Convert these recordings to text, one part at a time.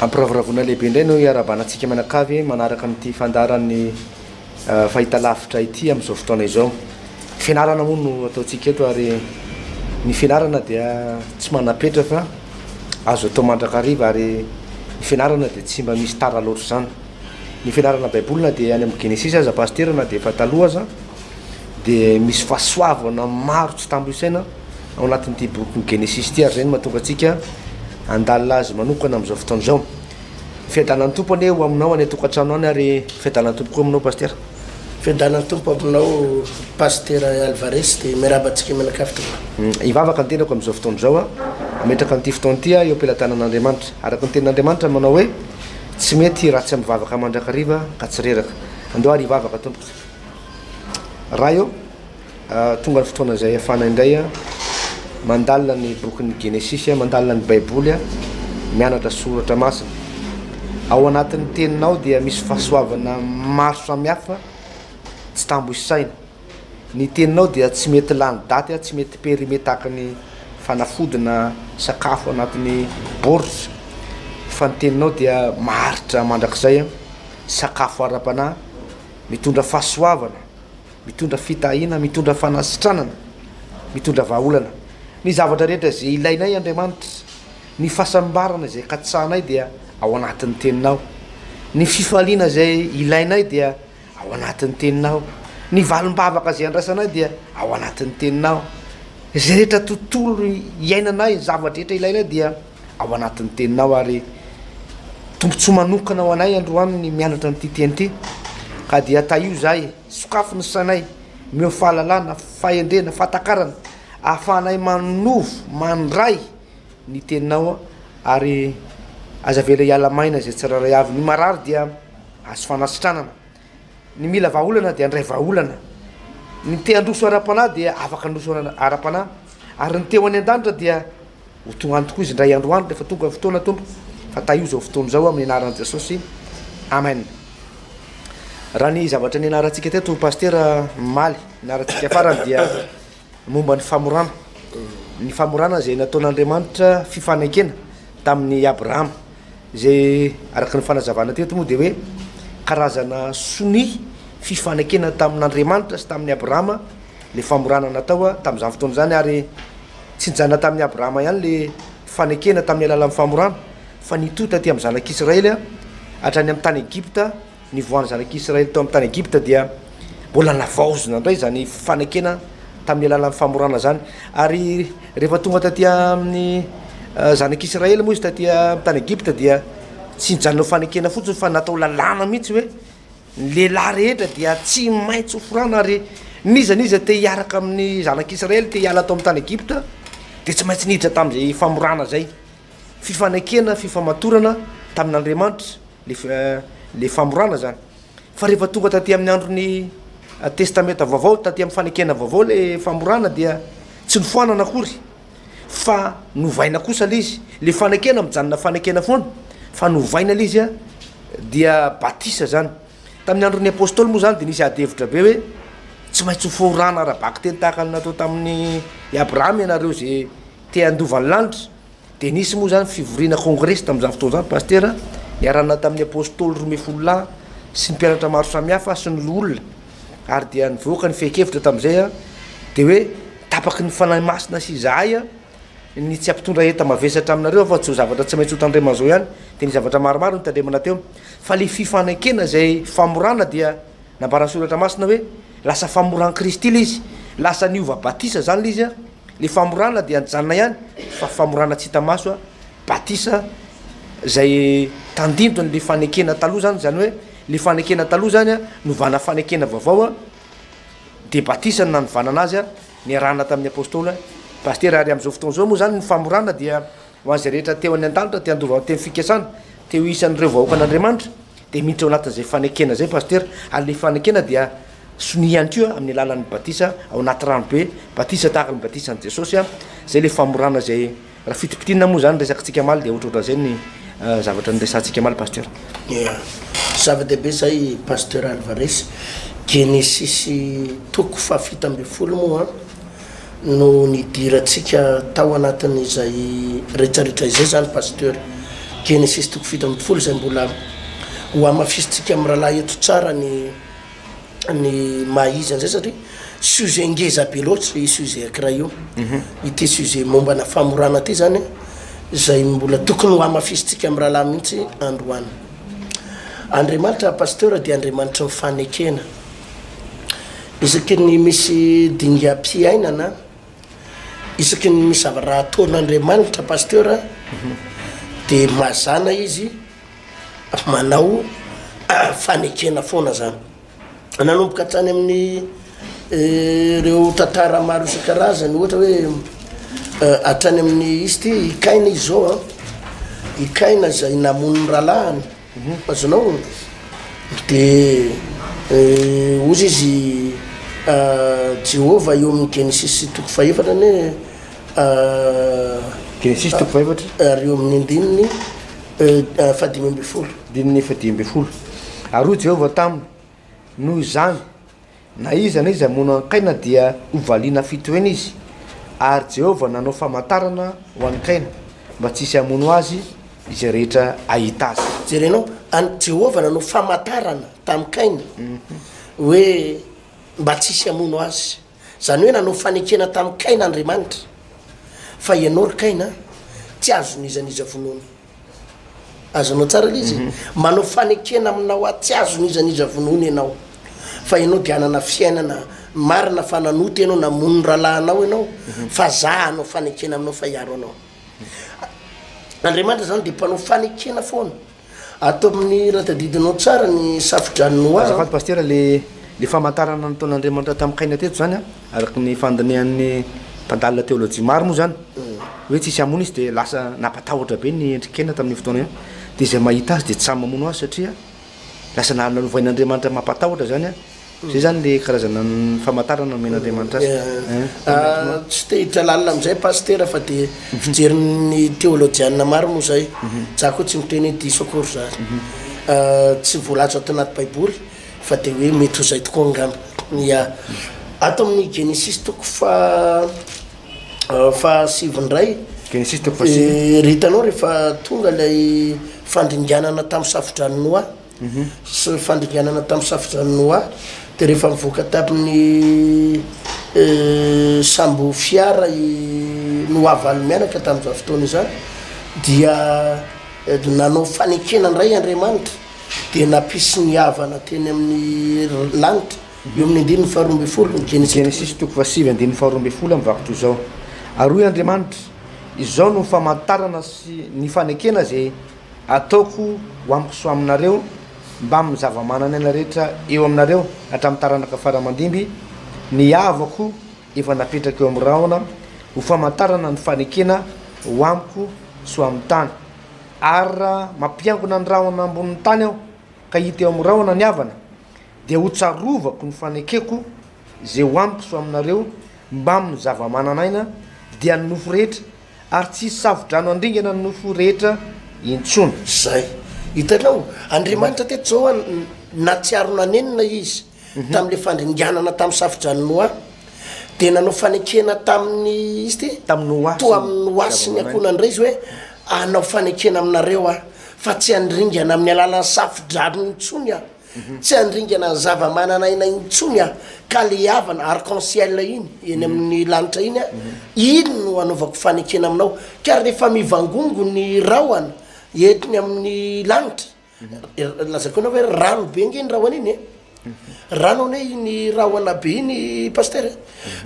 Ampiravoravoana lehibe indray no iarahabana antsika mianakavy manaraka amin'ity fandaharan'ny fahitalavitra ity amin'izao fotoana izao. Fianarana moa no ataontsika eto ary ny fianarana dia tsy manam-petra fa azo atao mandrakariva ary ny fianarana dia tsy mba misy tara loatra izany. Ny fianarana baiboly na dia any amin'ny Genesisy aza pasitera na dia efa taloha aza dia misy fahasoavana maro tsy tambo isaina ao anatin'ity bokin'ny Genesisy ity ary izay no mahatonga antsika handalina azy manokana amin'izao fotoana izao. Fiadanan'ny Tompo anie ho aminao any an-tokantrano any ary fiadanan'ny Tompo koa aminao Pasitera. Fiadanan'ny Tompo aminao Pasitera Alvarez dia miarahaba antsika mianakavy tompoko. Hivavaka ny tenako amin'izao fotoana izao aho, hametraka an'ity fotoana ity aho eo am-pelatanan'Andriamanitra. Araka ny tenin'Andriamanitra manao hoe, tsy mety raha tsy mivavaka mandrakariva ka tsy reraka. Andao ary hivavaka tompoko. Ray ô, tonga ny fotoana izay ahafahana indray mandalina ny bokin'ny Genesisy, mandalina ny Baiboly, mianatra soratra masina. Ao anatin'ny teninao dia misy fahasoavana maro samihafa tsy tambo isaina. Ny teninao dia tsy mety lany daty, tsy mety périmé tahaka ny fanafody na sakafo anatin'ny baoritra, fa ny teninao dia maharitra mandrakizay, sakafo ara-panahy, mitondra fahasoavana. mitondra fitahiana, mitondra fanasitranana, mitondra vahaolana. Ny zavatra rehetra izay ilainay Andriamanitra, ny fahasambarana izay katsahanay dia ao anatin'ny Teninao. Ny fifaliana izay ilainay dia ao anatin'ny Teninao. Ny valim-bavaka izay andrasanay dia ao anatin'ny Teninao. Izay rehetra tontolo iainanay, ny zava-drehetra ilainay dia ao anatin'ny Teninao ary tombontsoa manokana ho anay androany ny mianatra an'ity teny ity ka dia tahio izahay. Sokafy ny sainay, omeo fahalalana, fahendrena, fahatakarana, ahafahanay manovo, mandray ny teninao ary aza avela hiala maina izay tsirairay avy. Ny marary dia azo fanasitranana, ny mila vahaolana dia handray vahaolana, ny te handroso ara-panahy dia afaka handroso ara-panahy ary ny te ho any an-danitra dia Ho tonga any tokoa izy indray andro any rehefa tonga ny fotoana Tompo fa tahio izao fotoana izao amin'ny anaran'i Jesosy. Amen. Raha ny zavatra nianarantsika teto Pasitera omaly, nianarantsika farany dia momba ny famorana. Ny famorana izay nataon'Andriamanitra fifanekena tamin'i Abrahama. Izay araka ny fanazavana teto moa dia hoe karazana sonia fifanekena tamin'Andriamanitra sy tamin'i Abrahama le famorana natao tamin'izany fotoana izany ary Tsy nijanona tamin'i Abrahama ihany ilay fanekena tamin'ny alalan'ny famorana, fa nitohy taty amin'ny zanak'Israely hatrany amin'ny tany Egypta. Nivoahan'ny zanak'Israely tao amin'ny tany Egypta dia mbola navaozina indray izany fanekena tamin'ny alalan'ny famorana izany. Ary rehefa tonga taty amin'ny zanak'Israely moa izy taty amin'ny tany Egypta dia tsy nijanona ho fanekena fotsiny fa natao lalàna mihitsy hoe Ny lehilahy rehetra dia tsy maintsy ho forana, ary n'iza n'iza te hiaraka amin'ny zanak'Israely, te hiala tao amin'ny tany Egypta, dia tsy maintsy niditra tamin'izay famorana izay. Fifanekena, fifamatorana tamin'Andriamanitra, le le famorana izany. Fa rehefa tonga taty amin'ny andron'ny Testamenta Vaovao, taty amin'ny fanekena vaovao le famorana dia tsy nofoanana akory, fa novaina kosa le izy, le fanekena mijanona fanekena foana fa novaina le izy a dia batisa zany, tamin'ny andron'ny apostoly moa zany de nisy ady hevitra be hoe tsy maintsy ho forana ara-bakiteny tahaka ny natao tamin'ny i Abrahama ianareo ze te handova ny lanitra, de nisy moa zany fivoriana kongresy tamin'izany fotoana izany pasitera niarahana tamin'ny apostoly 12 lahy sy ny mpianatra maro samihafa sy ny loholona ary dia nivoaka ny fehin-kevitra tamin'izay a de hoe Tapaky ny Fanahy Masina sy izahay ny tsy hampitondra enta-mavesatra aminareo afa-tsy izao zavatra tsy maintsy hotandremana izao ihany, dia ny zavatra maromaro notandremana teo. Fa ilay fifanekena izay famorana dia nambaran'ny Soratra Masina hoe lasa famoran'i Kristy ilay izy, lasa niova batisa izany ilay izy, ilay famorana dia nijanona ihany fa famorana tsy hita maso, batisa izay tandindon'ilay fanekena taloha izany, izany hoe ilay fanekena taloha izany novana fanekena vaovao. dia batisa no nanovanana azy niarahana tamin'ny Apostoly Pasitera ary amin'izao fotoana izao moa izany ny famorana dia ho an'izay rehetra teo any an-danitra te handova teny fikasana te ho isan'ireo vahoakan'Andriamanitra dia miditra ao anatin'izay fanekena izay Pasitera ary ilay fanekena dia sonia ihany koa amin'ny alalan'ny batisa ao anaty rano be batisa tahaka ny batisan'i Jesosy izay ilay famorana izay Raha fitipitinina moa zany resakitsika omaly dia ohatrohatran'izay ny zavatra niresahantsika omaly Pasteur. Ia. Zava-dehibe izay Pasteur Alvarez. Genesisy toko faha-17 moa no nidirantsika tao anatin'izay retraretra izay izany Pasteur. Genesisy toko 17 izay mbola ho hamafisintsika amin'ny rahalahy eto tsara ny ny maha izy an'izay satria sujet ngeza be loatra io sujet ankiray io. Ity sujet mombana famorana ity zany izay mbola tokony ho hamafisintsika amin'ny rahalahy mihitsy androany. Andriamanitra Pasteur dia Andriamanitry ny fanekena. Isaky ny misy dingam-piainana, isaky ny misy zavatra ataon'Andriamanitra Pasteur dia mazàna izy manao fanekena foana zany. Nanomboka hatrany amin'ny ireo tantara maro isan-karazany ohatra hoe hatrany amin'ny izy ity i Kaina izy zao an, i Kaina izay namono ny rahalahiny, azonao? De hozy izy Jehovah eo amin'ny Genesisy toko fahefatra anie Genesisy toko fahefatra. Ary eo amin'ny andininy fahadimy ambin'ny folo. Andininy fahadimy ambin'ny folo. Ary hoy Jehovah taminy, Noho izany, na iza na iza hamono an'i Kaina dia hovaliana fito heny izy. Ary Jehovah nanao famantarana ho an'i Kaina, mba tsy hisy hamono azy izay rehetra hahita azy. Jerenao, an'i Jehovah nanao famantarana tamin'i Kaina, hoe mba tsy hisy hamono azy. Izany hoe nanao fanekena tamin'i Kaina Andriamanitra, fa ianao ry Kaina, tsy azon'iza n'iza vonoina. Azonao tsara ilay izy? Manao fanekena aminao aho, tsy azon'iza n'iza vonoina ianao, fa ianao dia hanana fiainana marina fa nanota ianao, namono ny rahalahinao ianao, fa za hanao fanekena aminao fa hiaro anao. Andriamanitra izany dia mpanao fanekena foana. Ato amin'ny raha tadidinao tsara ny safo-dran'i Noa. Azafady Pasitera, le le famantarana nataon'Andriamanitra tamin'i Kaina teto zany an, araka ny fandinihan'ny mpandalina teolojia maro moa zany, hoe tsisy hamono izy de lasa nampatahotra be ny endrik'i Kaina tamin'io fotoana io, de izay mahita azy de tsy sahy mamono azy satria lasa nalovain'Andriamanitra mampatahotra zany an. Zay zany le karazana famantarana nomen'Andriamanitra azy. Ah, tsy te hiditra lalina amin'izay Pasitera fa dia fijerin'ny teolojianina maro moa zay. Za koa tsy miteny hoe diso akory zany. Tsy voalaza ato anaty baiboly fa dia hoe mety ho zay tokoa angamba. Ya. Ato amin'ny Genesisy toko faha fahasivy indray. Genesisy toko fahasivy. Ry hitanao rehefa tonga ilay fandringanana tamin'ny safo-dranon'i Noa. sy ny fandringanana tamin'ny safo-dranon'i Noa, dia rehefa nivoaka tamin'ny sambo fiara i Noa valo mianaka tamin'izany fotoana izany, dia nanao fanekena indray Andriamanitra, dia nampisy ny avana teny amin'ny lanitra, eo amin'ny andininy faharoa ambin'ny folo, ny Genesisy. Genesisy toko fahasivy andininy faharoa ambin'ny folo mivaky toy izao, Ary hoy Andriamanitra, Izao no famantarana sy ny fanekena izay Ataoko ho amiko sy ho aminareo, mbamin'ny zava-manan'aina rehetra eo aminareo hatramin'ny taranaka fara aman-dimby, ny havako efa napetrako eo amin'ny rahona ho famantarana ny fanekena ho amiko sy ho amin'ny tany. Ary raha mampiangona ny rahona ambonin'ny tany aho, ka hita eo amin'ny rahona ny havana, dia hotsarovako ny fanekeko izay ho amiko sy ho aminareo mbamin'ny zava-manan'aina, dia ny nofo rehetra, Ary tsy hisy safo-drano handringana ny nofo rehetra intsony. Izay. Hitanao, Andriamanitra teto izao an, nahatsiaro nanenina Izy tamin'ilay fandringanana tamin'ny safo-dranon'i Noa. Dia nanao fanekena tamin'ny, izy ity? Tamin'i Noa sy Toa amin'i Noa sy ny ankohonany indray Izy hoe, hanao fanekena aminareo Aho, fa tsy handringana amin'ny alalan'ny safo-drano intsony Aho. Tsy handringana ny zava-manan'aina intsony aho, ka le havana, arc-en-ciel iny, eny amin'ny lanitra iny aho, iny no hanaovako fanekena aminao. Ka rehefa mivangongo ny rahona entiny amin'ny lanitra, lazaiko anao hoe rano be ange iny rahona iny e, rano anie iny rahona be iny Pasteur e,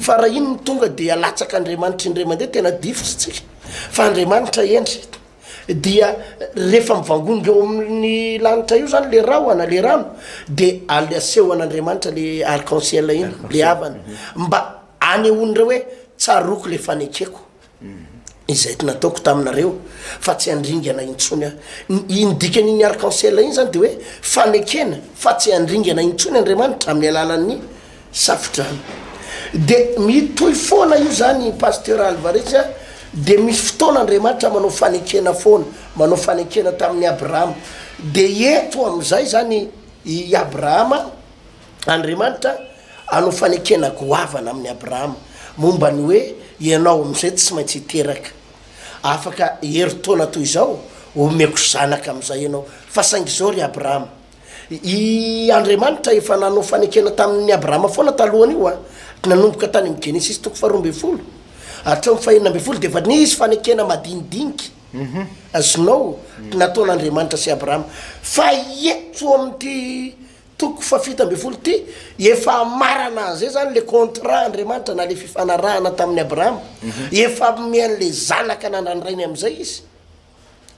fa raha iny no tonga de alatsak'Andriamanitra indray mandeha tena difotra tsika, fa Andriamanitra hendry. Dia rehefa mivangongo eo amin'ny lanitra io zany le rahona, le rano, de al- aseho an'Andriamanitra le arc en ciel iny, le avana, mba anehoan'ireo hoe tsaroako le fanekeko izay nataoko taminareo fa tsy handringana intsony aho. Ny iny dikan'iny arc en ciel iny zany de hoe fanekena fa tsy handringana intsony Andriamanitra amin'ny alalan'ny Safodrano. De mitohy foana io zany Pasteur Alvarez a, de misy fotoana Andriamanitra manao fanekena foana, manao fanekena tamin'i Abrahama, de eto amizay zany i Abrahama, Andriamanitra hanao fanekena goavana amin'i Abrahama, momba ny hoe ianao amizay tsy maintsy hiteraka, afaka herintaona toy izao. Omeko zanaka amin'izay ianao. Fa saingy izao ry Abrahama, i Andriamanitra efa nanao fanekena tamin'i Abrahama foana talohan'io an, nanomboka tany amin'ny Genesisy toko faharoa ambinifolo hatramin'ny fahenina ambinifolo dia efa nisy fanekena madinidinika azonao nataon'Andriamanitra sy Abrahama. Fa eto amin'ity Toko fahafito ambinifolo ity, efa hamarana an'izay zany le contrat Andriamanitra na le fifanarahana tamin'i Abrahama, efa hanome an'le zanaka nandrandrainy amin'izay izy,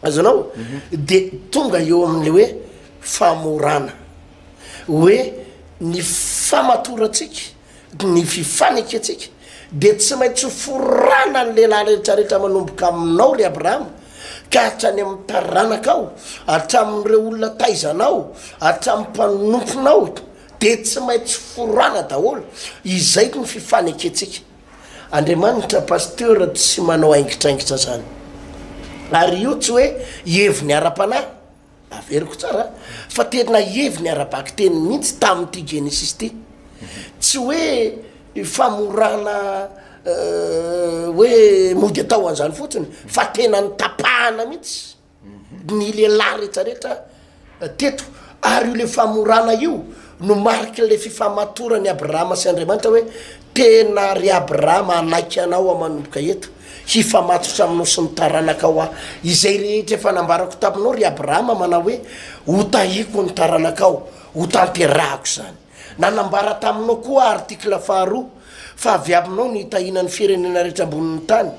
azonao? De tonga eo amin'le hoe famorana, hoe ny famatorantsika, ny fifanekentsika dia tsy maintsy forana ny lehilahy rehetrarehetra manomboka aminao ry Abrahama ka hatrany amin'ny taranakao, hatramin'ireo olona taizanao, hatramin'ny mpanomponao dia tsy maintsy forana daholo, izay ny fifanekentsika. Andriamanitra Pasteur tsy manao aingitraingitra zany, ary io tsy hoe heviny ara-panahy, Averiko tsara fa tena heviny ara-bakiteny mihitsy tamin'ity Genesisy ity. Tsy hoe famorana hoe mody atao an'izany fotsiny fa tena nitapahana mihitsy ny lehilahy rehetrarehetra teto. Ary io le famorana io no marik'ilay fifamatoran'i Abrahama sy Andriamanitra hoe Tena ry Abrahama hanaiky anao aho manomboka eto, hifamatotra aminao sy ny taranakao aho. Izay rehetra efa nambarako taminao ry Abrahama manao hoe, Hotahiko ny taranakao, hotanterahako izany. Nanambara taminao koa aho, article faharoa, fa avy aminao no hitahiana ny firenena rehetra ambonin'ny tany,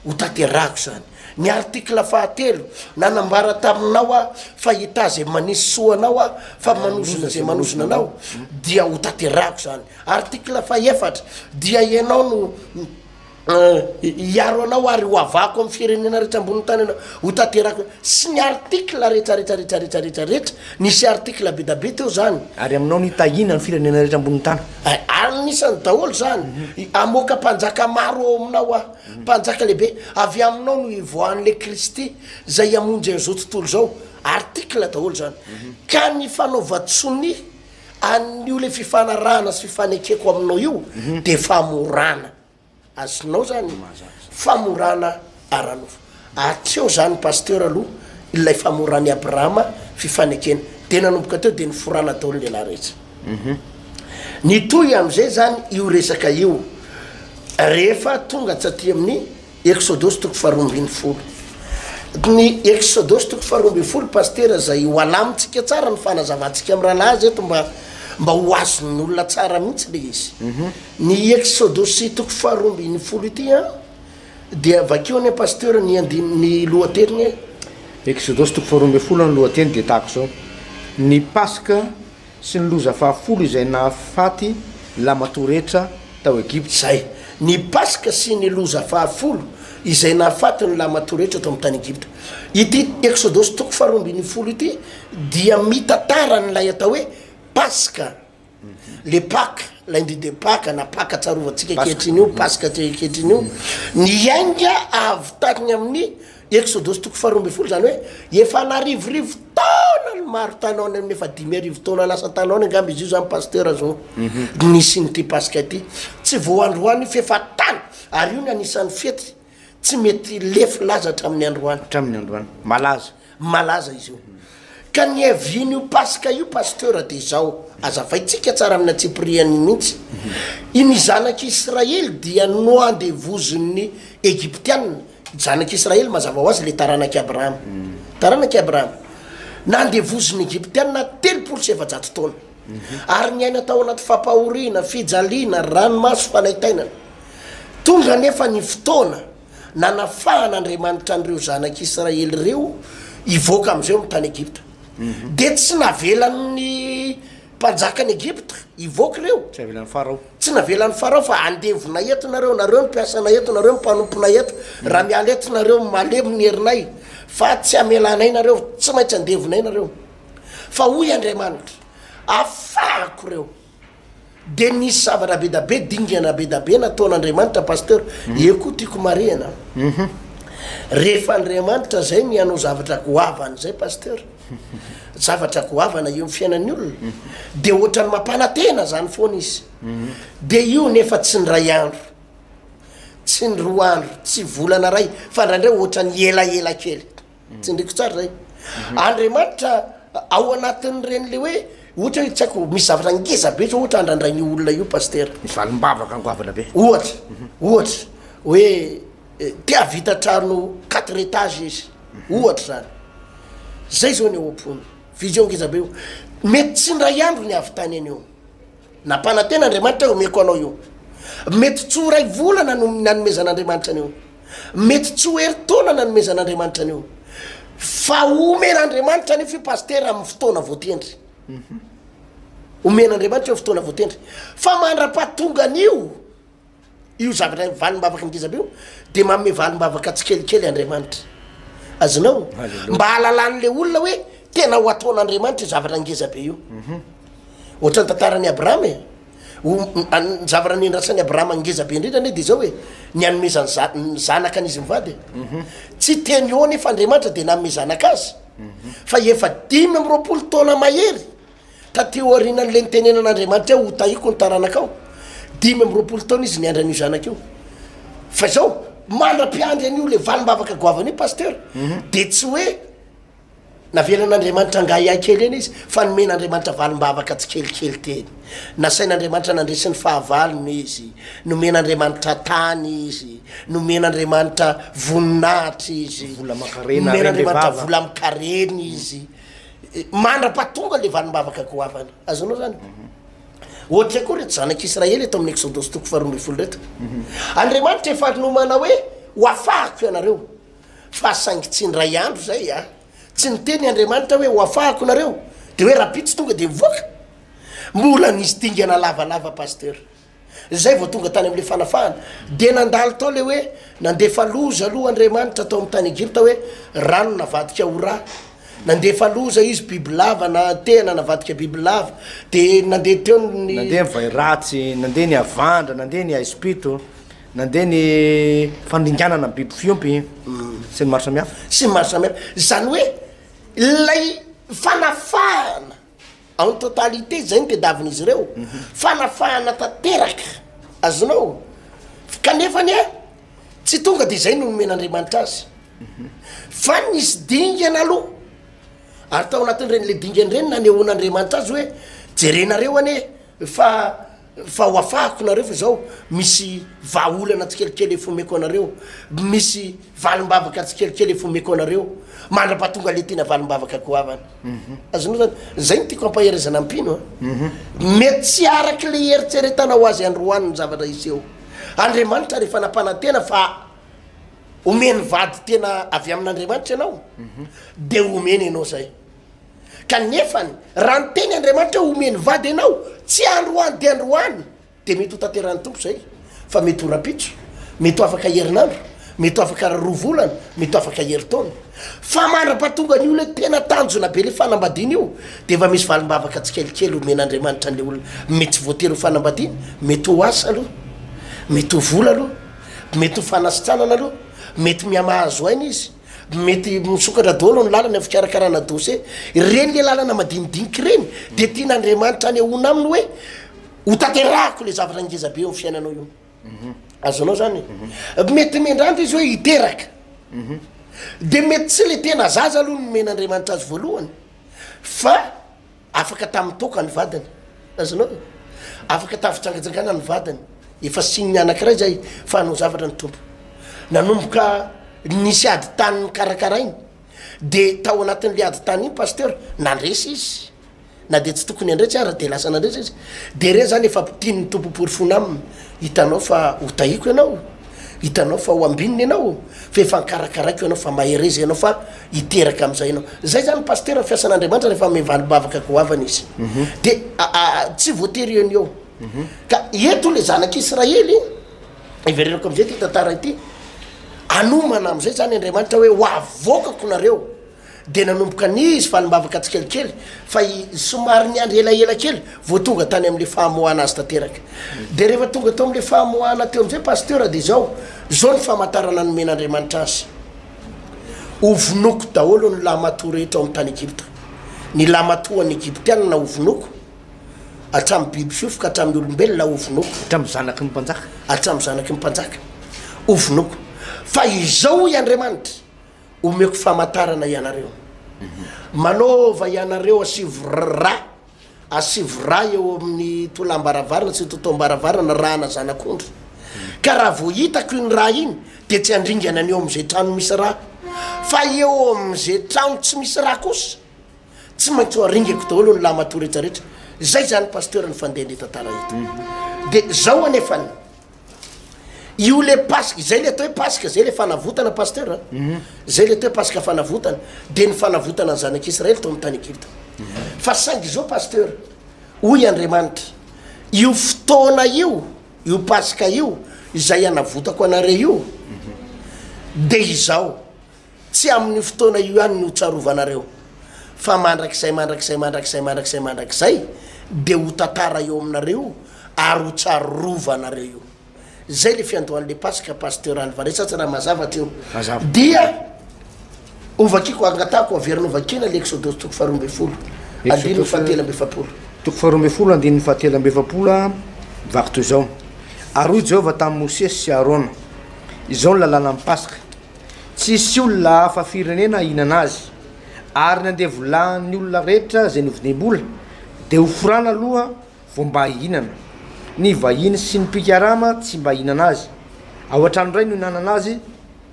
hotanterahako izany. Ny article fahatelo, nanambara taminao aho fa hitaha izay manisy soa anao aho, fa manozona izay manozona anao, dia hotanterahako izany. Article fahefatra, dia ianao no hiaro anao ary ho avahako amin'ny firenena rehetra ambonin'ny tany ianao, ho tanterako, sy ny article rehetra rehetra rehetra rehetra rehetra rehetra, nisy article be da be teo zany. Ary aminao no hitahiana ny firenena rehetra ambonin'ny tany. Anisany daholo zany, hamoaka mpanjaka maro ao aminao aho, mpanjaka lehibe, avy aminao no hivoahan'ilay Kristy izay hamonjy an'izao tontolo izao, article daholo zany. Ka ny fanaovan-tsonia An'io le fifanarahana sy fifanekeko aminao io de famorana, azonao zany famorana ara-nofo. Hatreo zany pasteur aloha ilay famoran'i Abrahama fifanekena, de nanomboka teo de niforana daholo ny lehilahy rehetra. Nitohy am'izay zany io resaka io rehefa tonga taty amin'ny Eksodosy toko faharoa ambinifolo. Ny Eksodosy toko faharoa ambinifolo Pasitera izay ho alamintsika tsara ny fanazavantsika amin'ny rahalahy azy eto mba mba ho azon'ny olona tsara mihitsy le izy. Mhm. Ny Eksodosy toko faharoa ambinifolo ity an dia vakio anie Pasteur ny andininy ny lohateniny e. Eksodosy toko faharoa ambinifolo ny lohateny dia tahaka izao, Ny Paska Sy ny loza fahafolo izay nahafaty lamatoa rehetra tao Egypta. Izay. Ny Paska sy ny loza fahafolo izay nahafaty ny lamatoa rehetra tao amin'ny tany Egypta. Ity Eksodosy toko faharoa ambinifolo ity dia mitantara an'ilay atao hoe Paska, le Pâques, lundi de Pâques na Paka tsarovantsika ankehitriny io, Paska ankehitriny io, niainga avy tany amin'ny Eksodosy toko faharoa ambinifolo, izany hoe efa an'arivorivo taona ny maro tany any amin'ny efa 5000 taona lasa tany any angamba izy io zany pasteur zao mhm. nisian'ity paska ity. Tsy vao androany io f'efa tany, ary io ny anisan'ny fety tsy mety lefy laza hatramin'ny androany. Hatramin'ny androany. Malaza. Malaza izy io. Ka ny avian'io paska io pasteur dia izao, azavaintsika tsara amin'ny antsipiriany mihitsy. Mhm. Ny zanak'Israely dia noandevozin'ny Egyptiana. Zanak'i Israely mazava ho azy le taranak'i Abrahama. Taranak'i Abrahama. Nandevozin'ny Egyptiana 430 taona. Ary niaina tao anaty fampahoriana, fijaliana, ranomaso, fanaintainana. Tonga anefa ny fotoana nanafahan'Andriamanitra an'ireo zanak'Israely ireo hivoaka amin'izay ao amin'ny tany Egypta. Dia tsy navelan'ny Mpanjakan'i Egypta, hivoaka ireo. Tsy navelan'i Farao. Tsy navelan'i Farao fa andevonay eto nareo, nareo ny mpiasanay eto, nareo ny mpanomponay eto. Raha miala eto nareo, malemy ny herinay, fa tsy hamelanay nareo, tsy maintsy andevonay nareo. Fa hoy Andriamanitra, afahako ireo. Dia nisy zavatra be da be, dingana be da be nataon'Andriamanitra, Pasteur. Eo koa tiako marihana. Rehefa Andriamanitra zay ny hanao zavatra goavana zay, Pasteur. zavatra goavana eo amin'ny fiainan'ny olona de ohatran'ny mampanantena zany foana izy de io nefa tsy ny ray andro tsy ny roa andro tsy volana ray fa ndraindray ohatran'ny elaela kely. Tsindriko tsara zay. Andriamanitra ao anatin'ireny le hoe ohatra hoe tsy haiko misy zavatra ngeza be zao ohatra andrandrain'io olona io pasitera. Misy valim-bavaka goavana be. Ohatra, ohatra hoe te hahavita trano quatre étages izy, ohatra zany. Zay zao ny ao am-pony. Vision ngeza be io. Mety tsy indray andro ny hahavitany an'io. Nampanantena Andriamanitra hoe omeko anao io. Mety tsy ho iray volana no nanomezan'Andriamanitra an'io. Mety tsy ho herintaona nanomezan'Andriamanitra an'io. Fa omen'Andriamanitra anefa io pasitera amin'ny fotoana voatendry. Omen'Andriamanitra io fotoana voatendry. Fa mandra-pahatonga an'io, io zavatra valim-bavaka ngeza be io, dia manome valim-bavaka tsikelikely Andriamanitra. Azonao? Mba hahalalan'ilay olona hoe tena ho ataon'Andriamanitra io zavatra ngeza be io. Ohatran'ny tantaran'i Abrahama e. Ny zavatra nendrasan'i Abrahama ngeza be indrindra anie dia izao e, ny hanomezany za- ny zanaka an'izy mivady e. Tsy teny eo anefa Andriamanitra dia nanome zanaka azy, fa efa 25 taona mahery taty aorianan'ilay nitenenan'Andriamanitra hoe hotahiko ny taranakao, 25 taona izy niandry an'io zanaka io. Fa izao, mandra-piandry an'io le valim-bavaka goavana io pasteur, dia tsy hoe Navelan'Andriamanitra hangahiahy kely eny izy, fa nomen'Andriamanitra valim-bavaka tsikelikely teny. Nasain'Andriamanitra nandresy ny fahavalony izy, nomen'Andriamanitra tany izy, nomen'Andriamanitra voninahitra izy, Vola aman-karena, nomen'Andriamanitra harem-bevava. vola amin-karena izy, mandra-pahatonga ilay valim-bavaka goavana. Azonao izany? Ohatra koa ireto zanak'Israely eto amin'ny Eksodosy toko faharoa ambin'ny folo ireto. Andriamanitra efa nomana hoe ho afahako ianareo. Fa saingy tsy indray andro izay a! Tsy niteny Andriamanitra hoe ho afahako nareo, de hoe rapitso tonga de mivoaka. Mbola nisy dingana lavalava Pasteur. Zay vao tonga tany amle fanafahana. De nandalo tao le hoe nandefa loza aloha Andriamanitra tao am tany Egypta hoe rano navadika ho ra. Nandefa loza izy bibilava na tehana navadika bibilava. De nandeha teo ny. Nandeha ny vay ratsy, nandeha ny havandra, nandeha ny haizim-pito. Nandeha ny fandringanana ny biby fiompy sy ny maro samihafa. Sy ny maro samihafa. Izany hoe ilay fanafahana en totalité izay no tediavin'izy ireo, fanafahana tanteraka, azonao? Kanefa anie tsy tonga dia izay no nomen'Andriamanitra azy, fa nisy dingana aloha, ary tao anatin'ireny le dingana ireny nanehoan'Andriamanitra azy hoe jerenareo anie fa Fa ho afahako nareo fa izao misy vahaolana tsikelikely efa omeko anareo, misy valim-bavaka tsikelikely efa omeko anareo, mandra-pahatonga le tena valim-bavaka goavana. Azonao zany? Zay no tiako ampaherezana ny mpino a. Mety tsy araky le eritreretanao azy androany ny zavatra hiseho. Andriamanitra rehefa nampanantena fa omeny vady tena avy amin'Andriamanitra ianao, de omeny ianao zay. Kanefany, raha niteny Andriamanitra hoe omeny vady ianao, tsy androany dia androany, dia mety ho tanterahin'ny Tompo izay, fa mety ho rahampitso, mety ho afaka herinandro, mety ho afaka roa volana, mety ho afaka herintaona. Fa mandra-pahatonga an'io ilay tena tanjona be ilay fanambadiana io, dia efa misy valim-bavaka tsikelikely omen'Andriamanitra an'ilay olona. Mety tsy voatery ho fanambadiana, mety ho asa aloha, mety ho vola aloha, mety ho fanasitranana aloha, mety mihamahazo aina izy. Mety misokatra daholo ny lalana fikarakarana dossier. Ireny le lalana madinidinika ireny dia tian'Andriamanitra anehoana aminy hoe ho tanterahako le zavatra ngeza be eo amin'ny fiainanao io. Azonao zany? Mety miandrandra izy hoe hiteraka. De mety tsy le tena zaza aloha no nomen'Andriamanitra azy voalohany fa Afaka tamin'ny toaka ny vadiny. Azonao e? Afaka tamin'ny fijangajangana ny vadiny. Efa signe anankiray zay fa hanao zavatra ny Tompo. Nanomboka nisy ady tany nokarakarainy. De tao anatin'le ady tany iny pasteur, nandresy izy. Na de tsy tokony handresy ara de lasa nandresy izy. De reny zany efa tian'ny Tompo porofoina aminy. Hitanao fa ho tahiko ianao. Hitanao fa ho ambinina ianao. Fa efa nkarakaraiko ianao fa mahereza ianao fa hiteraka amizay ianao. Zay zany pasitera ny fiasan'Andriamanitra rehefa ame valim-bavaka goavana izy. De tsy voatery eo ny eo. Ka eto le zanak'Israely, iverenako amizay ty tantara ity, anomana amizay zany Andriamanitra hoe ho avoakako nareo. Dia nanomboka nisy valim-bavaka tsikelikely, fa i somary niandry elaela kely vao tonga tany amin'ilay famoahana azy tanteraka. Dia rehefa tonga tao amin'ilay famoahana teo amin'izay Pasteur dia izao, izao ny famantarana nomen'Andriamanitra azy, Hovonoiko daholo ny lahimatoa rehetra ao amin'ny tany Egypta. Ny lahimatoan'ny Egyptianina hovonoiko, hatramin'ny biby fiofoka ka hatramin'ny olombelona hovonoiko. Hatramin'ny zanaky ny mpanjaka. Hatramin'ny zanaky ny mpanjaka hovonoiko. Fa izao hoy Andriamanitra. Omeko famantarana ianareo. Manaova ianareo asivo rà, asivo rà eo amin'ny tolam-baravarana sy totoam-baravarana ràna zanak'ondry. Ka raha vao hitako iny rà iny, dia tsy handringana ny eo amin'izay trano misy rà. Fa eo amin'izay trano tsy misy rà kosa, tsy maintsy ho aringako daholo ny lahimatoa rehetra rehetra. Zay zany Pasteur ny fandehan'le tantara eto. De zao anefany, io le Paska, zay le atao hoe Paska, zay le fanavotana Pasteur a, zay le atao hoe Paska fanavotana, de ny fanavotana ny zanak'Israely tao amin'ny tany Egypta. Fa saingy zao Pasteur, hoy Andriamanitra, io fotoana io, io Paska io, izay hanavotako anareo io, de izao, Tsy amin'io fotoana io ihany no hotsarovanareo, fa mandrakizay, mandrakizay, mandrakizay, mandrakizay, mandrakizay, dia ho tantara eo aminareo ary hotsarovanareo io. Zay le fiandohan'le Paska, Pasteur Alvarez, asa raha mazava hatreo. Mazava. Dia hovakiko, angatahako averina hovakina le Eksodosy toko faharoa ambin'ny folo, andininy fahatelo amby efapolo. Toko faharoa ambin'ny folo, andininy fahatelo amby efapolo, mivaky toy izao, Ary hoy Jehovah tamin'i Mosesy sy Arona, Izao no lalànan'ny Paska, Tsy hisy olona hafa firenena hihinana azy, ary ny andevolahin'ny olona rehetra izay novidiam-bola dia hoforana aloha vao mba hihinana. Ny vahiny sy ny mpikarama tsy mba hihinana azy. Ao an-trano iray no hihinanana azy,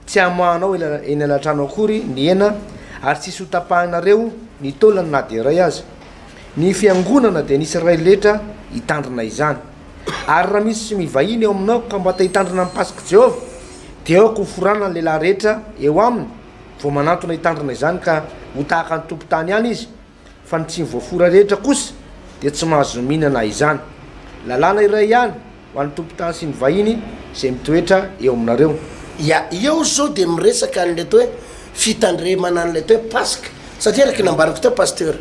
tsy hamoahanao eny alatrano akory ny hena, ary tsy hisy hotapahinareo ny taolany na dia iray aza. Ny fiangonana dia ny Israely rehetra hitandrina izany. Ary raha misy mivahiny eo aminao ka mba te hitandrina ny Pask'i Jehovah, dia aoka hoforana ny lehilahy rehetra eo aminy vao manantona hitandrina izany ka ho tahaka ny tompon-tany ihany izy, fa ny tsy voafora rehetra kosa dia tsy mahazo mihinana izany. Lalàna iray ihany ho an'ny tompon-tany sy ny vahiny izay mitoetra eo aminareo. Ya, eo zao dia miresaka an'ilay atao hoe fitandremana an'ilay atao hoe Paska, satria araka ny nambarako teo Pasteur,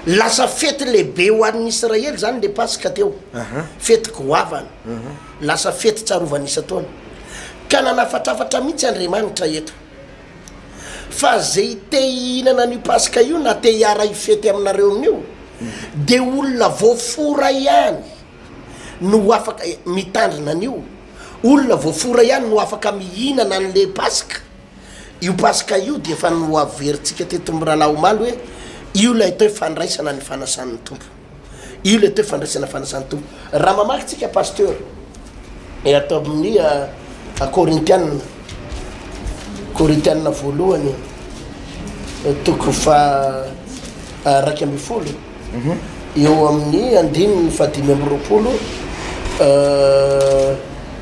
lasa fety lehibe ho an'ny Israely zany le Paska teo, fety goavana, lasa fety tsarovana isan-taona, ka nanafatrafatra mihitsy Andriamanitra eto, fa zay te hihinana an'io Paska io na te hiara-hifety aminareo amin'io, dia olona voafora ihany. no ho afaka mitandrina an'io, olona voafora ihany no afaka mihinana an'le paska, io paska io dia efa noaverintsika teto mirahalahy omaly hoe io ilay atao hoe fandraisana ny fanasan'ny Tompo, io ilay atao hoe fandraisana fanasan'ny Tompo, raha mamaky tsika pasteur e ato amin'ny Korintiana, Korintiana voalohany toko faha 11. Eo amin'ny andininy fahadimy amby roapolo,